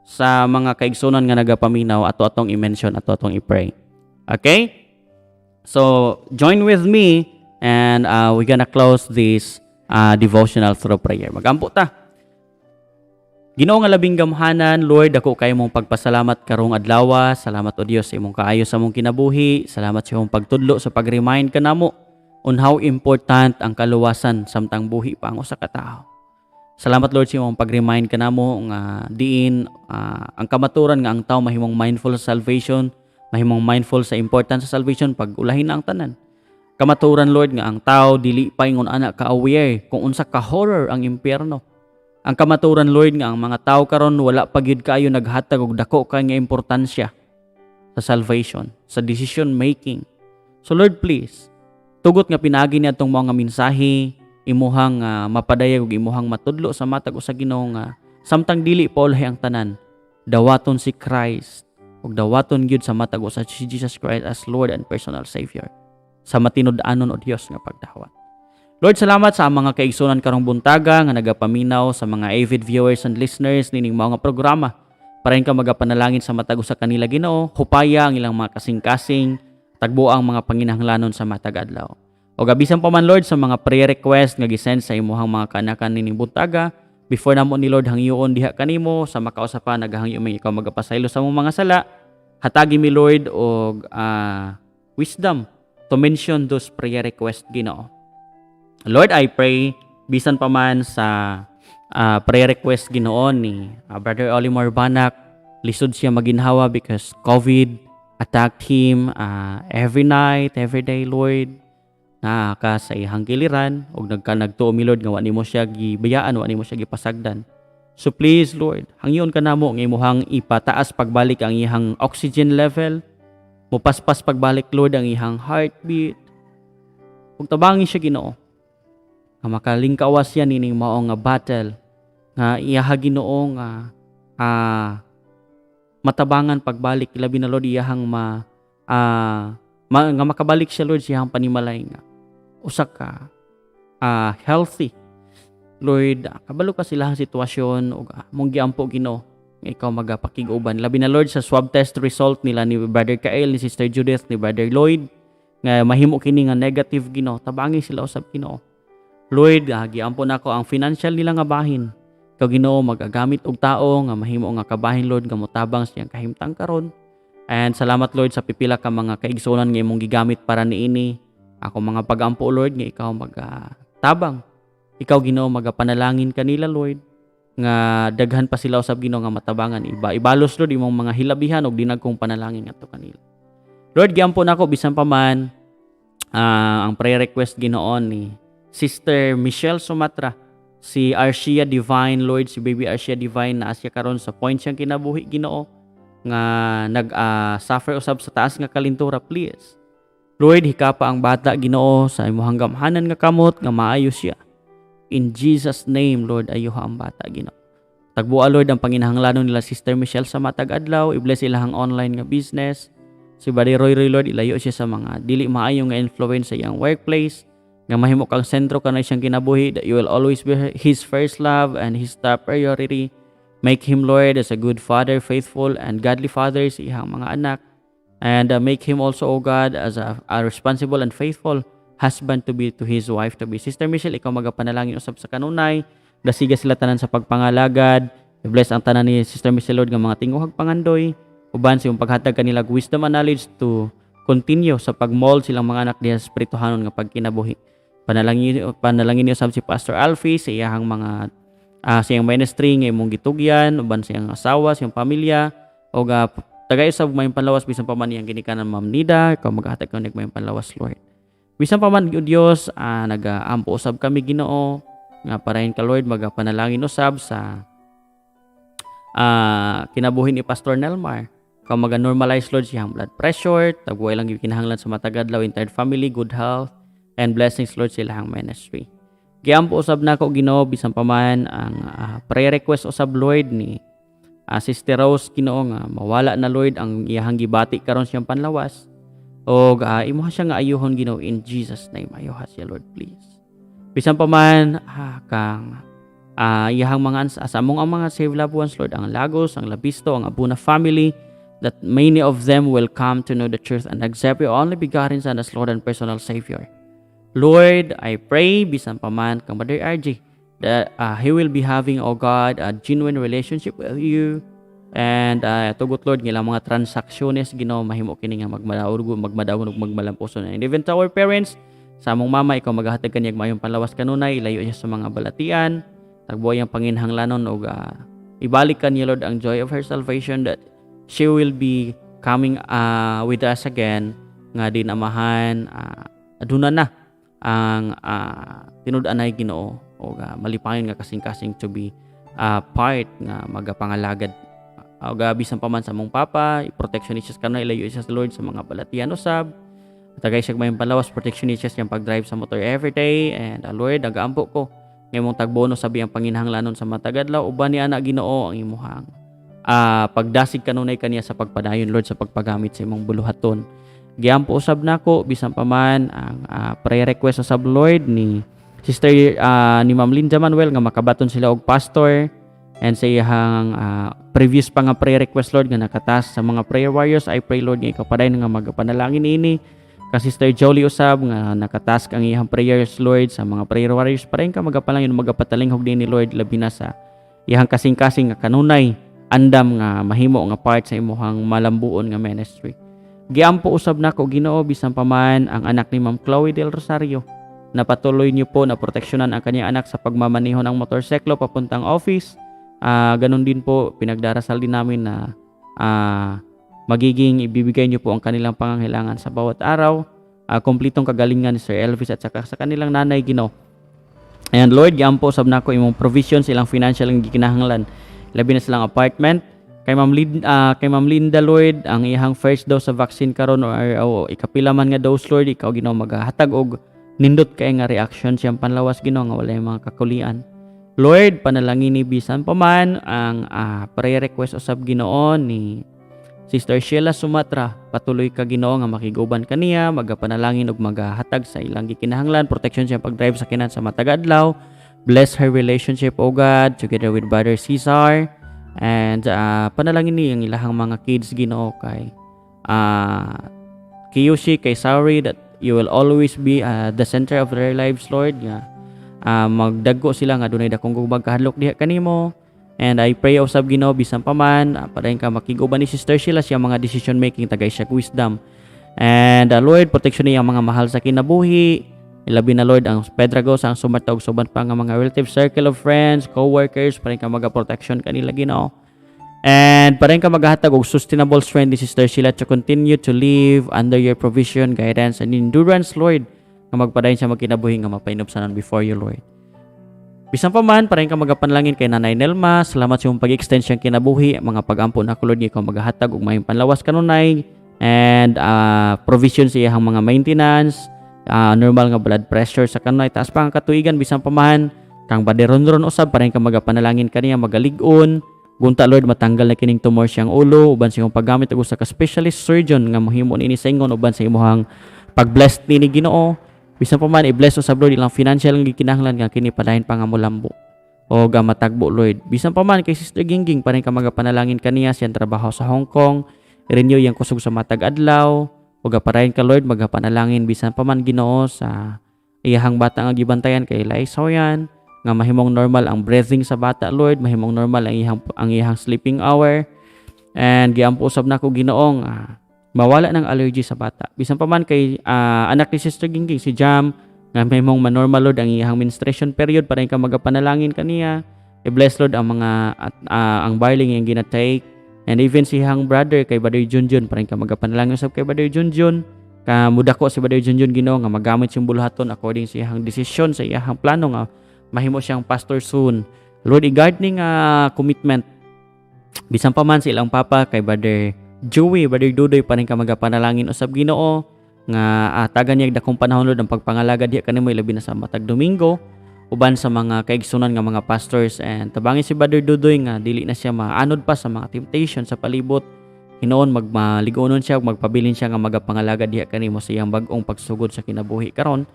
sa mga kaigsunan nga nagapaminaw, ato atong i-mention, ato atong i-pray. Okay? So, join with me and we're gonna close this devotional through prayer. Magampo ta. Ginoo nga labing gamhanan, Lord, dako kay mong pagpasalamat karong adlaw. Salamat, o Dios, sa imong kaayo sa among kinabuhi. Salamat sa imong pagtudlo, sa pag-remind kanamo on how important ang kaluwasan samtang buhi pa ang usa ka tawo. Salamat, Lord, sa imong pag-remind kanamo nga diin ang kamaturan nga ang tao mahimong mindful sa salvation, mahimong mindful sa importance sa salvation pag ulahin na ang tanan. Kamaturan, Lord, nga ang tao dili pa ingon ana ka-aware kung unsa ka horror ang impyerno. Ang kamaturan, Lord, nga ang mga tao karon wala pa gyud kaayo naghatag og dako kay nga importansya sa salvation, sa decision making. So Lord, please, tugot nga pinaagi ni atong mga mensahe, imuhang mapadayag ug imuhang matudlo sa matag usa, Ginoo, nga samtang dili pa ulahi ang tanan, dawaton si Christ ug dawaton gyud sa matag usa si Jesus Christ as Lord and personal Savior sa matinud-anon, o Dios, nga pagdawat. Lord, salamat sa mga kaigsunan karong buntaga nga nagapaminaw, sa mga avid viewers and listeners nining mga programa. Parahin ka magapanalangin sa matag usa kanila, Ginoo, hupaya ang ilang mga kasing-kasing, tagbo ang mga panginahanglanon sa matag adlaw. O bisan pa man, Lord, sa mga prayer request nga gisend sa imuhang mga kanakan nining buntaga, before namo ni, Lord, hangyoon diha kanimo sa makausa pa, nagahangyo mi ikaw magapasaylo sa among mga sala. Hatagi mi, Lord, og wisdom to mention those prayer request, Ginoo. Lord, I pray bisan pa man sa prayer request, Ginoo, ni Brother Olimar Banak, lisod siya maginhawa because COVID attacked him every night, every day, Lord. Naa ka sa iyang giliran ug nagka nagtuo mi, Lord, nga wa nimo siya gibayaan, wa nimo siya gipasagdan. So please, Lord, hangyon ka namo nga imuhang ipataas pagbalik ang iyang oxygen level, mupaspas pagbalik, Lord, ang iyang heartbeat. Ug tabangi siya, Ginoo, nga makalingkawas siya nining mao nga battle nga iyaha, Ginoo, nga matabangan pagbalik, labi na, Lord, iyahang nga makabalik siya, Lord, siyang panimalay nga usa ka healthy. Lord, kabalo ka sila ang sitwasyon ug mong giampo, Ginoo, nga ikaw magapakig-uban, labi na, Lord, sa swab test result nila ni Brother Kael, ni Sister Judith, ni Brother Lloyd, nga mahimo kini nga negative. Ginoo, tabangi sila usab, Ginoo. Lord, giampo nako ang financial nila nga bahin. Ikaw, Ginoo, magagamit og tao nga mahimo nga kabahin, Lord, nga motabang sa iyang kahimtang karon. And salamat, Lord, sa pipila ka mga kaigsuonan nga imong gigamit para niini. Ako mga pagampo, Lord, nga ikaw magatabang. Ikaw, Ginoo, magapanalangin kanila, Lord, nga daghan pa sila usab, Ginoo, nga matabangan. Iba ibalos, Lord, imong mga hilabihan og dinagkong panalangin ngadto kanila. Lord, giampo nako bisan pa man ang prayer request, Ginoo, ni Sister Michelle Sumatra, si Arshia Divine, Lord, si baby Arshia Divine na siya karon sa point siyang kinabuhi, Ginoo, nga nag suffer usab sa taas nga kalintura. Please, Lord, hikapa ang bata, Ginoo, sa imong gamhanan nga kamot nga maayo siya. In Jesus' name, Lord, ayuha ang bata, Ginoo. Tagbua, Lord, ang panginahanglanon nila Sister Michelle sa matag adlaw. I-bless ilahang online nga business. Si Buddy Roy Roy, Lord, ilayo siya sa mga dili maayo nga influence sa iyang workplace, nga mahimo kang sentro kanay siyang kinabuhi, that you will always be his first love and his top priority. Make him, Lord, as a good father, faithful and godly father sa iyang mga anak. And make him also, O God, as a responsible and faithful husband to be to his wife to be. Sister Michelle, ikaw magapanalangin usab sa kanunay. Dasiga sila tanan sa pagpangalagad. I-bless ang tanan ni Sister Michelle, Lord, nga mga tinguhag pangandoy. Uban sa imong paghatag kanila og wisdom and knowledge to continue sa pagmold silang mga anak diha sa espirituhanon nga pagkinabuhi. Panalangin niyo usab si Pastor Alfie sa iyahang mga sa iyang ministry nga imong gitugyan, uban sa iyang asawa, sa iyang pamilya, og tagay usab mayong panlawas bisan pa man iyang ginikanan, Ma'am Nida, ikaw maghatag kanig mayong panlawas, Lord. Bisan pa man, Dios, nagaampo usab kami, Ginoo, nga parahin ka, Lord, magapanalangin usab sa kinabuhi ni Pastor Nelmar. Ikaw maga-normalize, Lord, siyang blood pressure, tagbuhay lang yung kinahanglan sa matag adlaw, entire family, good health, and blessings, Lord, sa ilahang ministry. Giampo usab nako, Ginoo, bisan pa man ang prayer request usab, Lord, ni Sister Rose, Ginoo, nga mawala na, Lord, ang iyahang gibati karon siyang panlawas. Og imuha siya nga ayuhon, Ginoo, in Jesus' name. Ayuha siya, Lord, please. Bisan pa man kang iyahang mga sa among ang mga saved loved ones, Lord, ang Lagos, ang Labisto, ang Abuna family, that many of them will come to know the truth and accept your only begotten Son as Lord and personal Savior. Lord, I pray, bisan pa man kang Brother RJ, that he will be having, oh God, a genuine relationship with you. And tugot, Lord, nga ilang mga transaksyones, Ginoo, mahimo kini nga magmadaog, magmadaog ug magmalampuson. And even to our parents, sa among mama, ikaw maghahatag kaniya mayong panlawas kanunay, ilayo siya sa mga balatian, tagbuhay ang panginhanglanon og ibalik kaniya, Lord, ang joy of her salvation, that she will be coming with us again nga din amahan aduna na ang tinud-anay, Ginoo, o malipayon nga kasing-kasing to be part nga magapangalagad. Og bisan pa man sa among papa, protection ni siya kanunay, ilayo siya sa Lord sa mga balatian usab, tagay siya mayong panlawas, protection ni siya siyang pag-drive sa motor every day. And Lord, nagaampo ko nga imong tagbono sabi ang panginhanglanon sa matag adlaw. Uban ni ana, Ginoo, ang imuhang pagdasig kanunay kaniya sa pagpadayon, Lord, sa pagpagamit sa imong buluhaton. Giampo usab nako bisan pa man ang prayer request usab, Lord, ni Sister ni Ma'am Linda Manuel nga makabaton sila og pastor, and sa iyang previous pa nga prayer request, Lord, nga nakatas sa mga prayer warriors. I pray, Lord, nga ikaw padayon nga magapanalangin ini ka Sister Jolie usab nga nakatask ang iyang prayers, Lord, sa mga prayer warriors. Padayon ka magapalangin, magapatalinghog din ni Lord, labi na sa iyang kasing-kasing nga kanunay andam nga mahimo nga part sa imuhang malambuon nga ministry. Giampo usab nako, Ginoo, bisan pa man ang anak ni Ma'am Chloe del Rosario na patuloy niyo po na proteksyonan ang kanyang anak sa pagmamaniho ng motorsiklo papuntang office. Ganun din po, pinagdarasal din namin na magiging ibibigay niyo po ang kanilang pangangailangan sa bawat araw. Kumplitong kagalingan ni Sir Elvis at saka sa kanilang nanay, Ginoo. And Lord, giampo usab nako imong provision sa ilang financial nga gikinahanglan. Labi na silang apartment. Kay Ma'am Linda, Lord, ang iyang first dose sa vaccine karon or o ikapila man nga dose, Lord, ikaw, Ginoo, magahatag og nindot kay nga reaction siyang panlawas, Ginoo, nga walay mga kakulian. Lord, panalangin ni bisan pa man ang prayer request usab, Ginoo, ni Sister Sheila Sumatra. Patuloy ka, Ginoo, nga makiguban kaniya, magapanalangin ug magahatag sa ilang gikinahanglan, protection siyang pag-drive sa kinan sa matag adlaw. Bless her relationship, O God, together with Brother Cesar. And panalangin ni ang ilahang mga kids, Ginoo, kay Kiyoshi, kay Sauri, that you will always be the center of their lives, Lord, nga Magdagko sila nga dunay dakong gugmag kahadlok diha kanimo. And I pray usab, Ginoo, bisan pa man padayon ka makig-uban ni Sister Sheila siya mga decision making, tagay siya wisdom. And Lord, protection niya ang mga mahal sa kinabuhi. Ilabi na, Lord, ang Pedragos, ang Sumarta ug uban pa nga mga relative, circle of friends, co-workers, padayon ka maga-protection kanila, Ginoo. And padayon ka maghatag og sustainable strength ni Sister Sheila to continue to live under your provision, guidance, and endurance, Lord, nga magpadayon siya magkinabuhi nga mapahinubsanon before you, Lord. Bisan pa man, padayon ka magapanalangin kay Nanay Nelma. Salamat sa imong pag-extend siyang kinabuhi. Mga pagampo na Lord, nga ikaw magahatag og maayong panlawas kanunay and provision sa iyang mga maintenance, normal nga blood pressure sa kanunay. Taas pa ang katuigan, bisan pa man kang Brother Ronron usab, padayon ka magapanalangin kaniya, magalig-on. Gunta, Lord, matanggal na kining tumor siyang ulo uban sa imong paggamit og usa ka specialist surgeon nga mohimo niini sa ingon uban sa imong pag-bless nini, Ginoo. Bisan pa man, i-bless usab, Lord, ilang financial nga gikinahanglan nga kini padayon pa nga molambo o ga matagbo, Lord. Bisan pa man kay Sister Gingging, padayon ka magapanalangin kaniya siyang trabaho sa Hong Kong, renew iyang kusog sa matag adlaw o ga padayon ka, Lord, magapanalangin bisan pa man, Ginoo, sa iyahang bata nga gibantayan kay Laisoyan, nga mahimong normal ang breathing sa bata, Lord, mahimong normal ang iyang sleeping hour. And giampo usab nako, Ginoo, nga mawala ng allergy sa bata. Bisan pa man kay anak ni Sister Gingging, si Jam, nga mahimong manormal, Lord, ang iyang menstruation period, para ka magapanalangin kaniya. I-bless, Lord, ang mga at, ang barley nga iyang gina-take and even si iyang brother kay Brother Junjun, para ka magapanalangin usab kay Brother Junjun ka mudako si Brother Junjun, Ginoo, nga magamit siyang buluhaton according sa iyang desisyon, sa iyang plano nga mahimo siyang pastor soon. Lord, i-guard ni nga commitment. Bisan pa man sa ilang papa kay Brother Joey, Brother Dudoy, pa rin ka magapanalangin usab, Ginoo, nga tagan niya dakong panahon, Lord, ang pagpangalaga diha kanimo, ilabi na sa matag Domingo uban sa mga kaigsunan nga mga pastors, and tabangi si Brother Dudoy nga dili na siya maanod pa sa mga temptation sa palibot. Hinuon magmaligonon siya ug magpabilin siya nga magapangalaga diha kanimo sa iyang bag-ong pagsugod sa kinabuhi karon.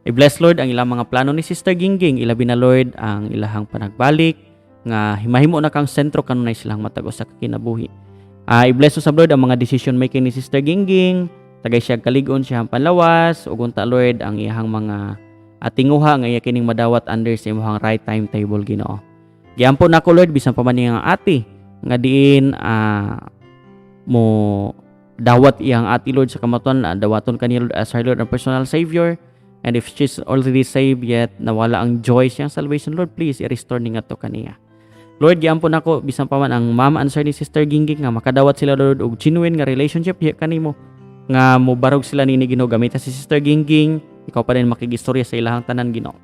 I-bless, Lord, ang ilang mga plano ni Sister Gingging, ilabi na, Lord, ang ilahang panagbalik nga himahimo na kang sentro kanunay silang matag usa ka kinabuhi. I-bless usab, Lord, ang mga decision making ni Sister Gingging, tagay siya kalig-on siyang panlawas ug unta, Lord, ang iyahang mga tinguha nga iya kining madawat under sa imong right timetable, Ginoo. Giampo nako, Lord, bisan pa man iyang ate nga diin mo dawat iyang ate, Lord, sa kamatuoran, dawaton kaniya, Lord, as her Lord and personal savior. And if she's already saved yet nawala ang joy siyang salvation, Lord, please i-restore ni ngadto kaniya. Lord, giampo nako bisan pa man ang mama and sir ni Sister Gingging nga makadawat sila, Lord, og genuine nga relationship diha kanimo nga mobarog sila nini, Ginoo. Gamita si Sister Gingging, ikaw pa rin makigistorya sa ilahang tanan, Ginoo.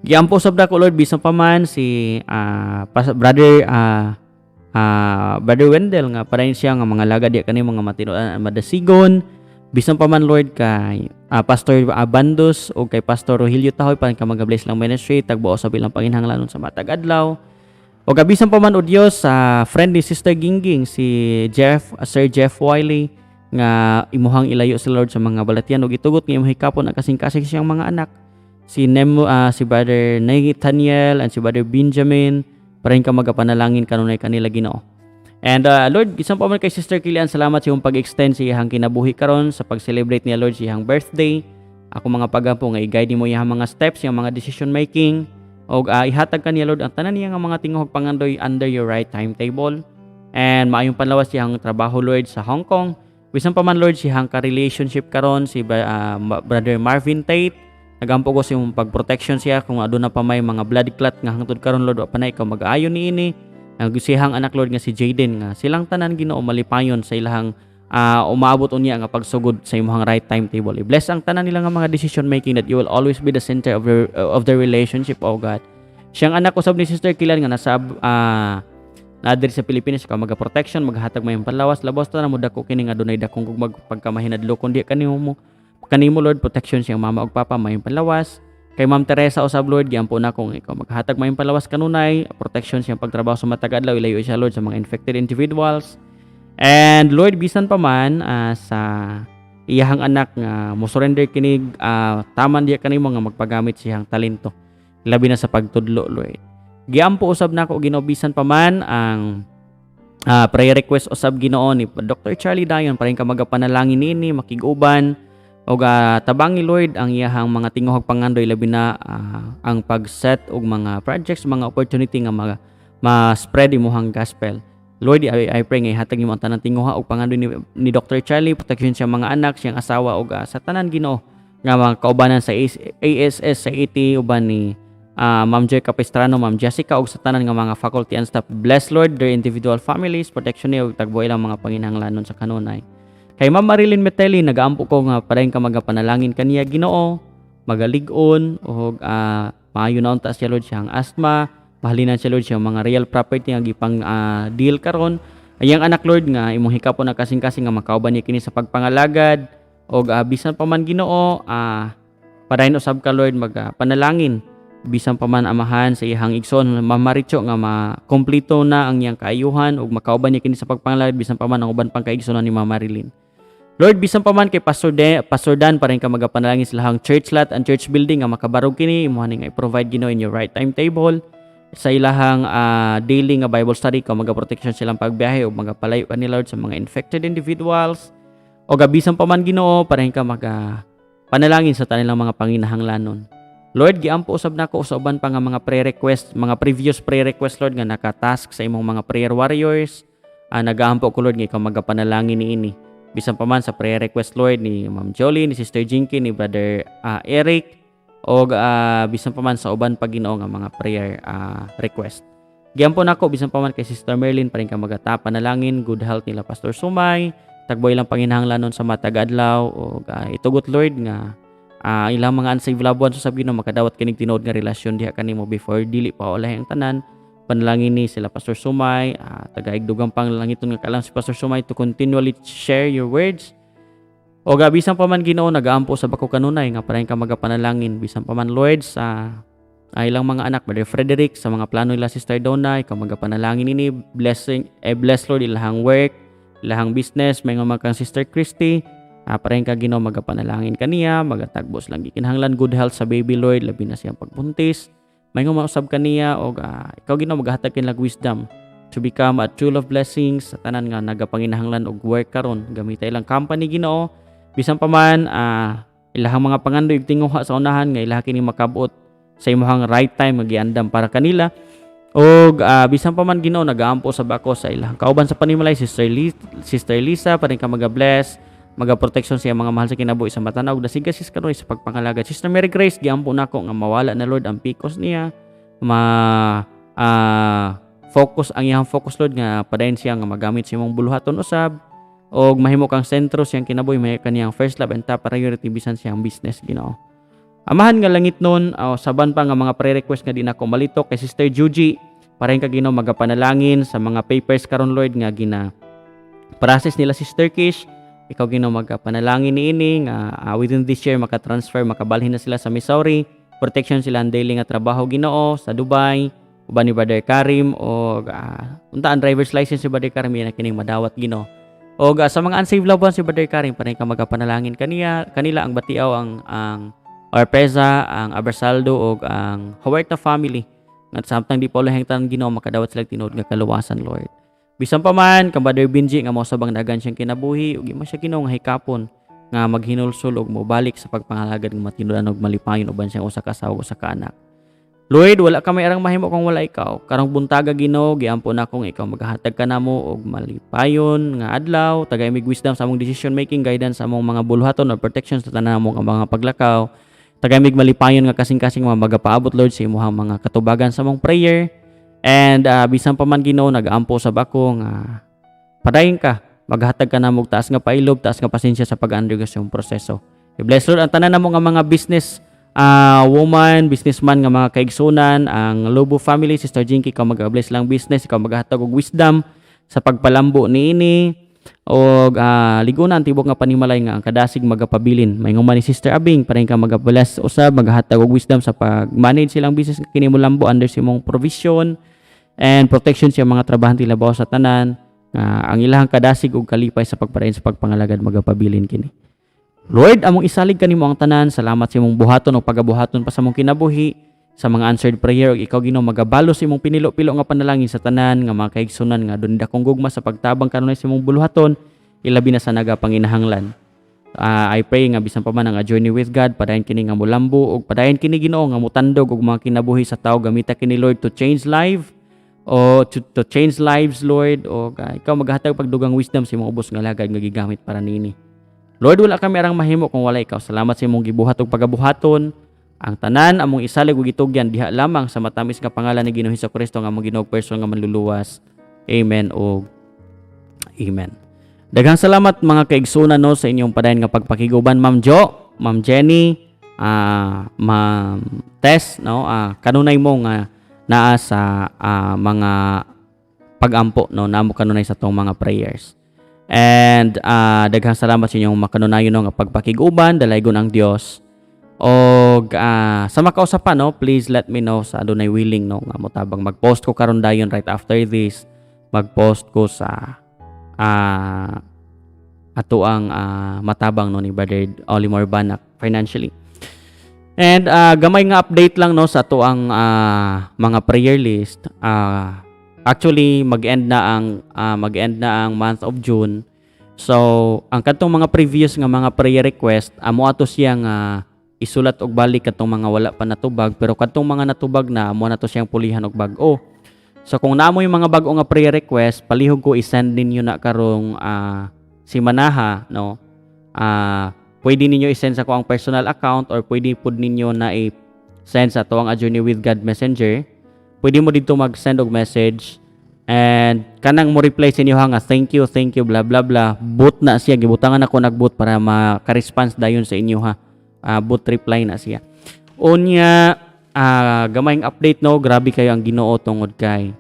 Giampo sab nako, Lord, bisan pa man si brother Brother Wendell nga padayon siya nga mga laga diha kanimo nga matinuod, madasigon. Bisan pa man, Lord, kay Pastor Abandos o kay Pastor Rogelio Tahoy, padayon ka magabless lang ministry, tagbuo sa bilang panginhanglanon sa matag adlaw. O bisan pa man, o Dios, sa friend ni Sister Gingging, si Jeff, Sir Jeff Wiley, nga imuhang ilayo sa Lord sa mga balatian ug itugot nga imong hikapon ang kasing-kasing siyang mga anak, si Nemo, si Brother Nathaniel and si Brother Benjamin, padayon ka magapanalangin kanunay kanila, Ginoo. And Lord, bisan pa man kay Sister Kilian, salamat sa iyong pag-extend sa iyang kinabuhi karon sa pag-celebrate niya, Lord, sa iyang birthday. Ako mga pagampo nga i-guide nimo iyang mga steps, iyang mga decision making og ihatag kaniya, Lord, ang tanan niya nga mga tinguhog pangandoy under your right timetable. And maayong panlawas siyang trabaho, Lord, sa Hong Kong. Bisan pa man, Lord, siyang ka-relationship karon si Brother Marvin Tate. Nagampo ko sa imong pag-protection siya kung aduna pa may mga blood clot nga hangtod karon, Lord, wa pa na ikaw mag-ayo niini. Ang siyang anak, Lord, nga si Jaden, nga silang tanan, Ginoo, malipayon sa ilahang umaabot unya nga pagsugod sa imong right timetable. I-bless ang tanan nila nga mga decision making, that you will always be the center of their relationship, oh God. Siyang anak usab ni Sister Kilan nga nasa naa diri sa Pilipinas ka maga-protection, maghatag may panlawas, labos ta na mo dako kini nga dunay dakong gugmag pagkamahinadlokon di kanimo kanimo, Lord. Protection siyang mama ug papa, may panlawas. Kay Ma'am Teresa usab, Lord, giampo na kung ikaw maghatag may panlawas kanunay, protection siyang pagtrabaho sa matag adlaw, ilayo siya, Lord, sa mga infected individuals. And Lord, bisan pa man sa iyahang anak nga mo surrender kinig taman diya kanimo nga magpagamit siyang talento, labi na sa pagtudlo, Lord. Giampo usab nako, Ginoo, bisan pa man ang prayer request usab, Ginoo, ni Dr. Charlie Dayon, padayon ka magapanalangin nini, makig-uban. Og tabangi, Lord, ang iyahang mga tinguhag pangandoy, labi na ang pag-set og mga projects, mga opportunity nga ma-spread imuhang gospel. Lord, I pray nga ihatag nimo ang tanang tinguha og pangandoy ni Dr. Charlie, protection siya mga anak, siyang asawa og sa tanan, Ginoo, nga mga kaubanan sa ASS sa AT uban ni Ma'am Joy Capistrano, Ma'am Jessica ug sa tanan nga mga faculty and staff. Bless, Lord, their individual families, protection niyo ug tagbuhay lang mga panginahanglanon sa kanunay. Kay Ma'am Marilyn Meteli, nagaampo ko nga padayon ka magapanalangin kaniya, Ginoo, magalig-on og maayo na unta siya, Lord, siyang asthma, mahalinan siya, Lord, siyang mga real property nga gipang deal karon. Ayang anak, Lord, nga imong hikapon na kasing-kasing nga makauban niya kini sa pagpangalagad og bisan pa man, Ginoo, padayon usab ka, Lord, mag panalangin bisan pa man, Amahan, sa iyang igsoon Mamaritso nga makompleto na ang iyang kaayuhan ug makauban niya kini sa pagpangalagad bisan pa man ang uban pang kaigsoon ni Ma'am Marilyn. Lord, bisan pa man kay Pastor Dan, pa rin ka magapanalangin sa lahang church lot and church building nga makabarog kini, imo nga i-provide, Ginoo, in your right timetable sa ilahang daily nga Bible study. Ka maga-protection silang pagbiyahe ug magapalayo ka ni Lord sa mga infected individuals. O bisan pa man, Ginoo, pa rin ka maga panalangin sa tanilang mga panginahanglanon. Lord, giampo usab nako sa uban pa nga mga prayer request, mga previous prayer request, Lord, nga nakatask sa imong mga prayer warriors. Nagaampo ko, Lord, nga ikaw magapanalangin niini. Bisan pa man sa prayer request, Lord, ni Ma'am Jolie, ni Sister Jinky, ni Brother Eric og bisan pa man sa uban pa, Ginoo, nga mga prayer request. Giampo nako bisan pa man kay Sister Merlin, pa rin ka magata panalangin, good health nila Pastor Sumay, tagboy lang panginahanglanon sa matag adlaw og itugot, Lord, nga ilang mga unsaved loved ones sa Ginoo makadawat kinig tinuod nga relasyon diha kanimo before dili pa olahi ang tanan. Panalangin ni sila Pastor Sumay, tagaigdugang pang langiton nga kaalam si Pastor Sumay to continually share your words. O bisan pa man, Ginoo, nagaampo sa bako kanunay nga padayon ka magapanalangin bisan pa man, Lord, sa ilang mga anak, Brother Frederick, sa mga plano nila Sister Donna, ikaw magapanalangin ini, blessing bless, Lord, ilahang work, ilahang business. May nga kang Sister Christy, padayon ka, Ginoo, magapanalangin kaniya, magatagbos lang gikinahanglan, good health sa baby, Lord, labi na siyang pagbuntis. May nga mausab kaniya og ikaw, Ginoo, maghatag kinlag wisdom to become a tool of blessings sa tanan nga nagapanginahanglan og work karon. Gamita ilang company, Ginoo. Bisan pa man ilahang mga pangandoy ug tinguha sa unahan nga ilaha kini makabot sa imong right time nga giandam para kanila. Og bisan pa man, Ginoo, nagaampo sa bako sa ilang kauban sa panimalay, Sister Lisa, padayon ka maga-bless, maga-protection siya mga mahal sa kinabuhi sa matanaw ug dasiga sis karon sa pagpangalagad. Sister Mary Grace, giampo nako nga mawala na, Lord, ang PCOS niya, ma focus ang iyang focus, Lord, nga padayon siya nga magamit sa imong buluhaton usab og mahimo kang sentro siyang kinabuhi, may kaniyang first love and top priority bisan siyang business, Ginoo. Amahan nga langit nun, oh, saban pa nga mga prayer request nga di nako malitok. Kay Sister Juji, padayon ka, Ginoo, magapanalangin sa mga papers karon, Lord, nga gina process nila Sister Kish. Ikaw, Ginoo, magapanalangin niini nga within this year maka-transfer, makabalhin na sila sa Missouri. Protection sila ang daily nga trabaho, Ginoo, sa Dubai uban ni Brother Karim o unta ang driver's license si Brother Karim yan kining madawat, Ginoo. Og sa mga unsaved loved ones si Brother Karim, padayon ka magapanalangin kaniya kanila, ang Batiaw, ang Orpeza, ang Abersaldo ug ang Huerta family nga samtang di pa ulahing tanan, Ginoo, makadawat sila tinuod nga kaluwasan, Lord. Bisan pa man kang Brother Benji nga mao sabang dagan siyang kinabuhi ug imo siya, Ginoo, nga hikapon nga maghinulsol ug mobalik sa pagpangalagad nga matinud-an ug malipayon uban siyang usa ka asawa ug usa ka anak. Lord, wala ka may arang mahimo kung wala ikaw. Karong buntaga, Ginoo, giampo na akong ikaw maghatag ka namo og malipayon nga adlaw, tagay mig wisdom sa among decision making, guidance sa among mga buluhaton or protection sa tanan among mga paglakaw. Tagay mig malipayon nga kasing-kasing mga magapaabot, Lord, sa imong mga katubagan sa among prayer. And bisan pa man, Ginoo, nagaampo sa bako nga padayon ka maghatag ka namo og taas nga pailob, taas nga pasensya sa pag-undergo sa imong proseso. I-bless, Lord, ang tanan namo nga mga business woman, businessman nga mga kaigsunan, ang Lobo family, Sister Jinky, ikaw mag-bless lang business, ikaw maghatag og wisdom sa pagpalambo niini og liguna ang tibok nga panimalay nga ang kadasig magapabilin. May man ni Sister Abing, padayon ka magabless usab, maghatag og wisdom sa pag-manage silang business kini mo lambo under sa imong provision and protection siya mga trabahante labaw sa tanan nga ang ilahang kadasig ug kalipay sa pagpadayon sa pagpangalagad magapabilin kini. Lord, among isalig kanimo ang tanan. Salamat sa imong buhaton o pagabuhaton pa sa among kinabuhi sa mga answered prayer ug ikaw, Ginoo, magabalo sa imong pinilo-pilo nga panalangin sa tanan nga mga kaigsunan nga dun dakong gugma sa pagtabang kanunay sa imong buluhaton, ilabi na sa nagapanginahanglan. I pray nga bisan pa man ang A Journey with God, padayon kini nga mulambo ug padayon kini, Ginoo, nga mutandog og mga kinabuhi sa tao. Gamita kini, Lord, to change life o to change lives, Lord, o ikaw maghatag pagdugang wisdom sa imong ubos nga alagad nga gigamit para nini. Lord, wala kami arang mahimo kung wala ikaw. Salamat sa imong gibuhat ug pagabuhaton. Ang tanan among isalig ug gitugyan diha lamang sa matamis nga pangalan ni Ginoong Kristo nga among Ginoo, person nga manluluwas. Amen ug amen. Daghang salamat, mga kaigsunan, no, sa inyong padayon nga pagpakiguban. Ma'am Jo, Ma'am Jenny, Ma'am Tess, no, kanunay mo nga naa sa mga pagampo, no, namo kanunay sa tong mga prayers. And daghang salamat sa inyong makanunayon, no, nga pagpakiguban. Dalaygon ang Dios. Og sa makausap pa, no, please let me know sa adunay willing, no, nga motabang. Mag-post ko karon dayon right after this. Mag-post ko sa ato ang matabang, no, ni Brother Olimar Banak financially. And gamay nga update lang, no, sa ato ang mga prayer list. Actually mag-end na ang month of June. So, ang kadtong mga previous nga mga prayer request, amo ato siyang isulat og balik katong mga wala pa natubag, pero kadtong mga natubag na, amo na to siyang pulihan og bag-o. So kung naa moy mga bag-o nga prayer request, palihog ko i-send ninyo na karong simanaha, no. Pwede ninyo i-send sa akoang personal account or pwede pud ninyo na i-send sa atoang A Journey with God Messenger. Pwede mo dito mag-send og message and kanang mo reply sa inyo ha nga "Thank you, thank you, blah blah blah." Bot na siya, gibutangan ako nagbot para maka-response dayon sa inyo ha. Bot reply na siya. Unya, gamayng update, no, grabe kayo ang Ginoo tungod kay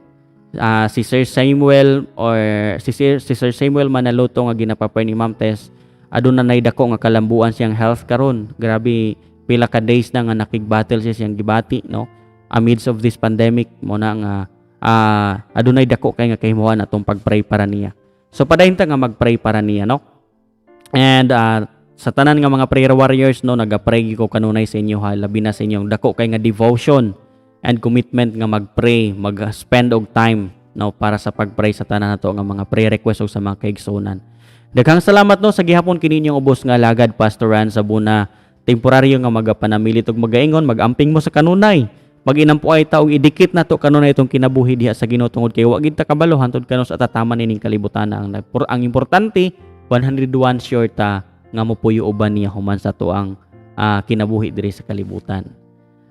si Sir Samuel or si Sir Samuel Manaloto nga ginapapay ni Ma'am Tess, aduna nay dako nga kalambuan siyang health karon. Grabe, pila ka days na nga nakig-battle siya siyang gibati, no, amidst of this pandemic mo na nga adunay dako kay nga kahimuan atong pag-pray para niya. So padayon ta nga mag-pray para niya, no. And sa tanan nga mga prayer warriors, no, naga-pray ko kanunay sa inyo ha, labi na sa inyong dako kay nga devotion and commitment nga mag-pray, mag-spend og time, no, para sa pag-pray sa tanan nato nga mga prayer request ug sa mga kaigsunan. Daghang salamat, no, sa gihapon kini inyong ubos nga alagad, Pastor Ran Sabuna, temporaryo nga magapanamilit ug magaingon, magamping mo sa kanunay. Maginampo ay ta og idikit nato kanunay itong kinabuhi diha sa Ginoo tungod kay wa gid ta kabalo hantod kanus atataman ining kalibutan. Ang importante, 101 sure ta nga mopuyo uban niya human sa atoang kinabuhi diri sa kalibutan.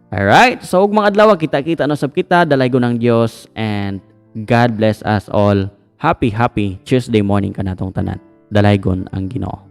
Alright, so ug mga adlaw, kita-kita na sab kita. Dalaygon ang Dios and God bless us all. Happy happy Tuesday morning kanatong tanan. Dalaygon ang Ginoo.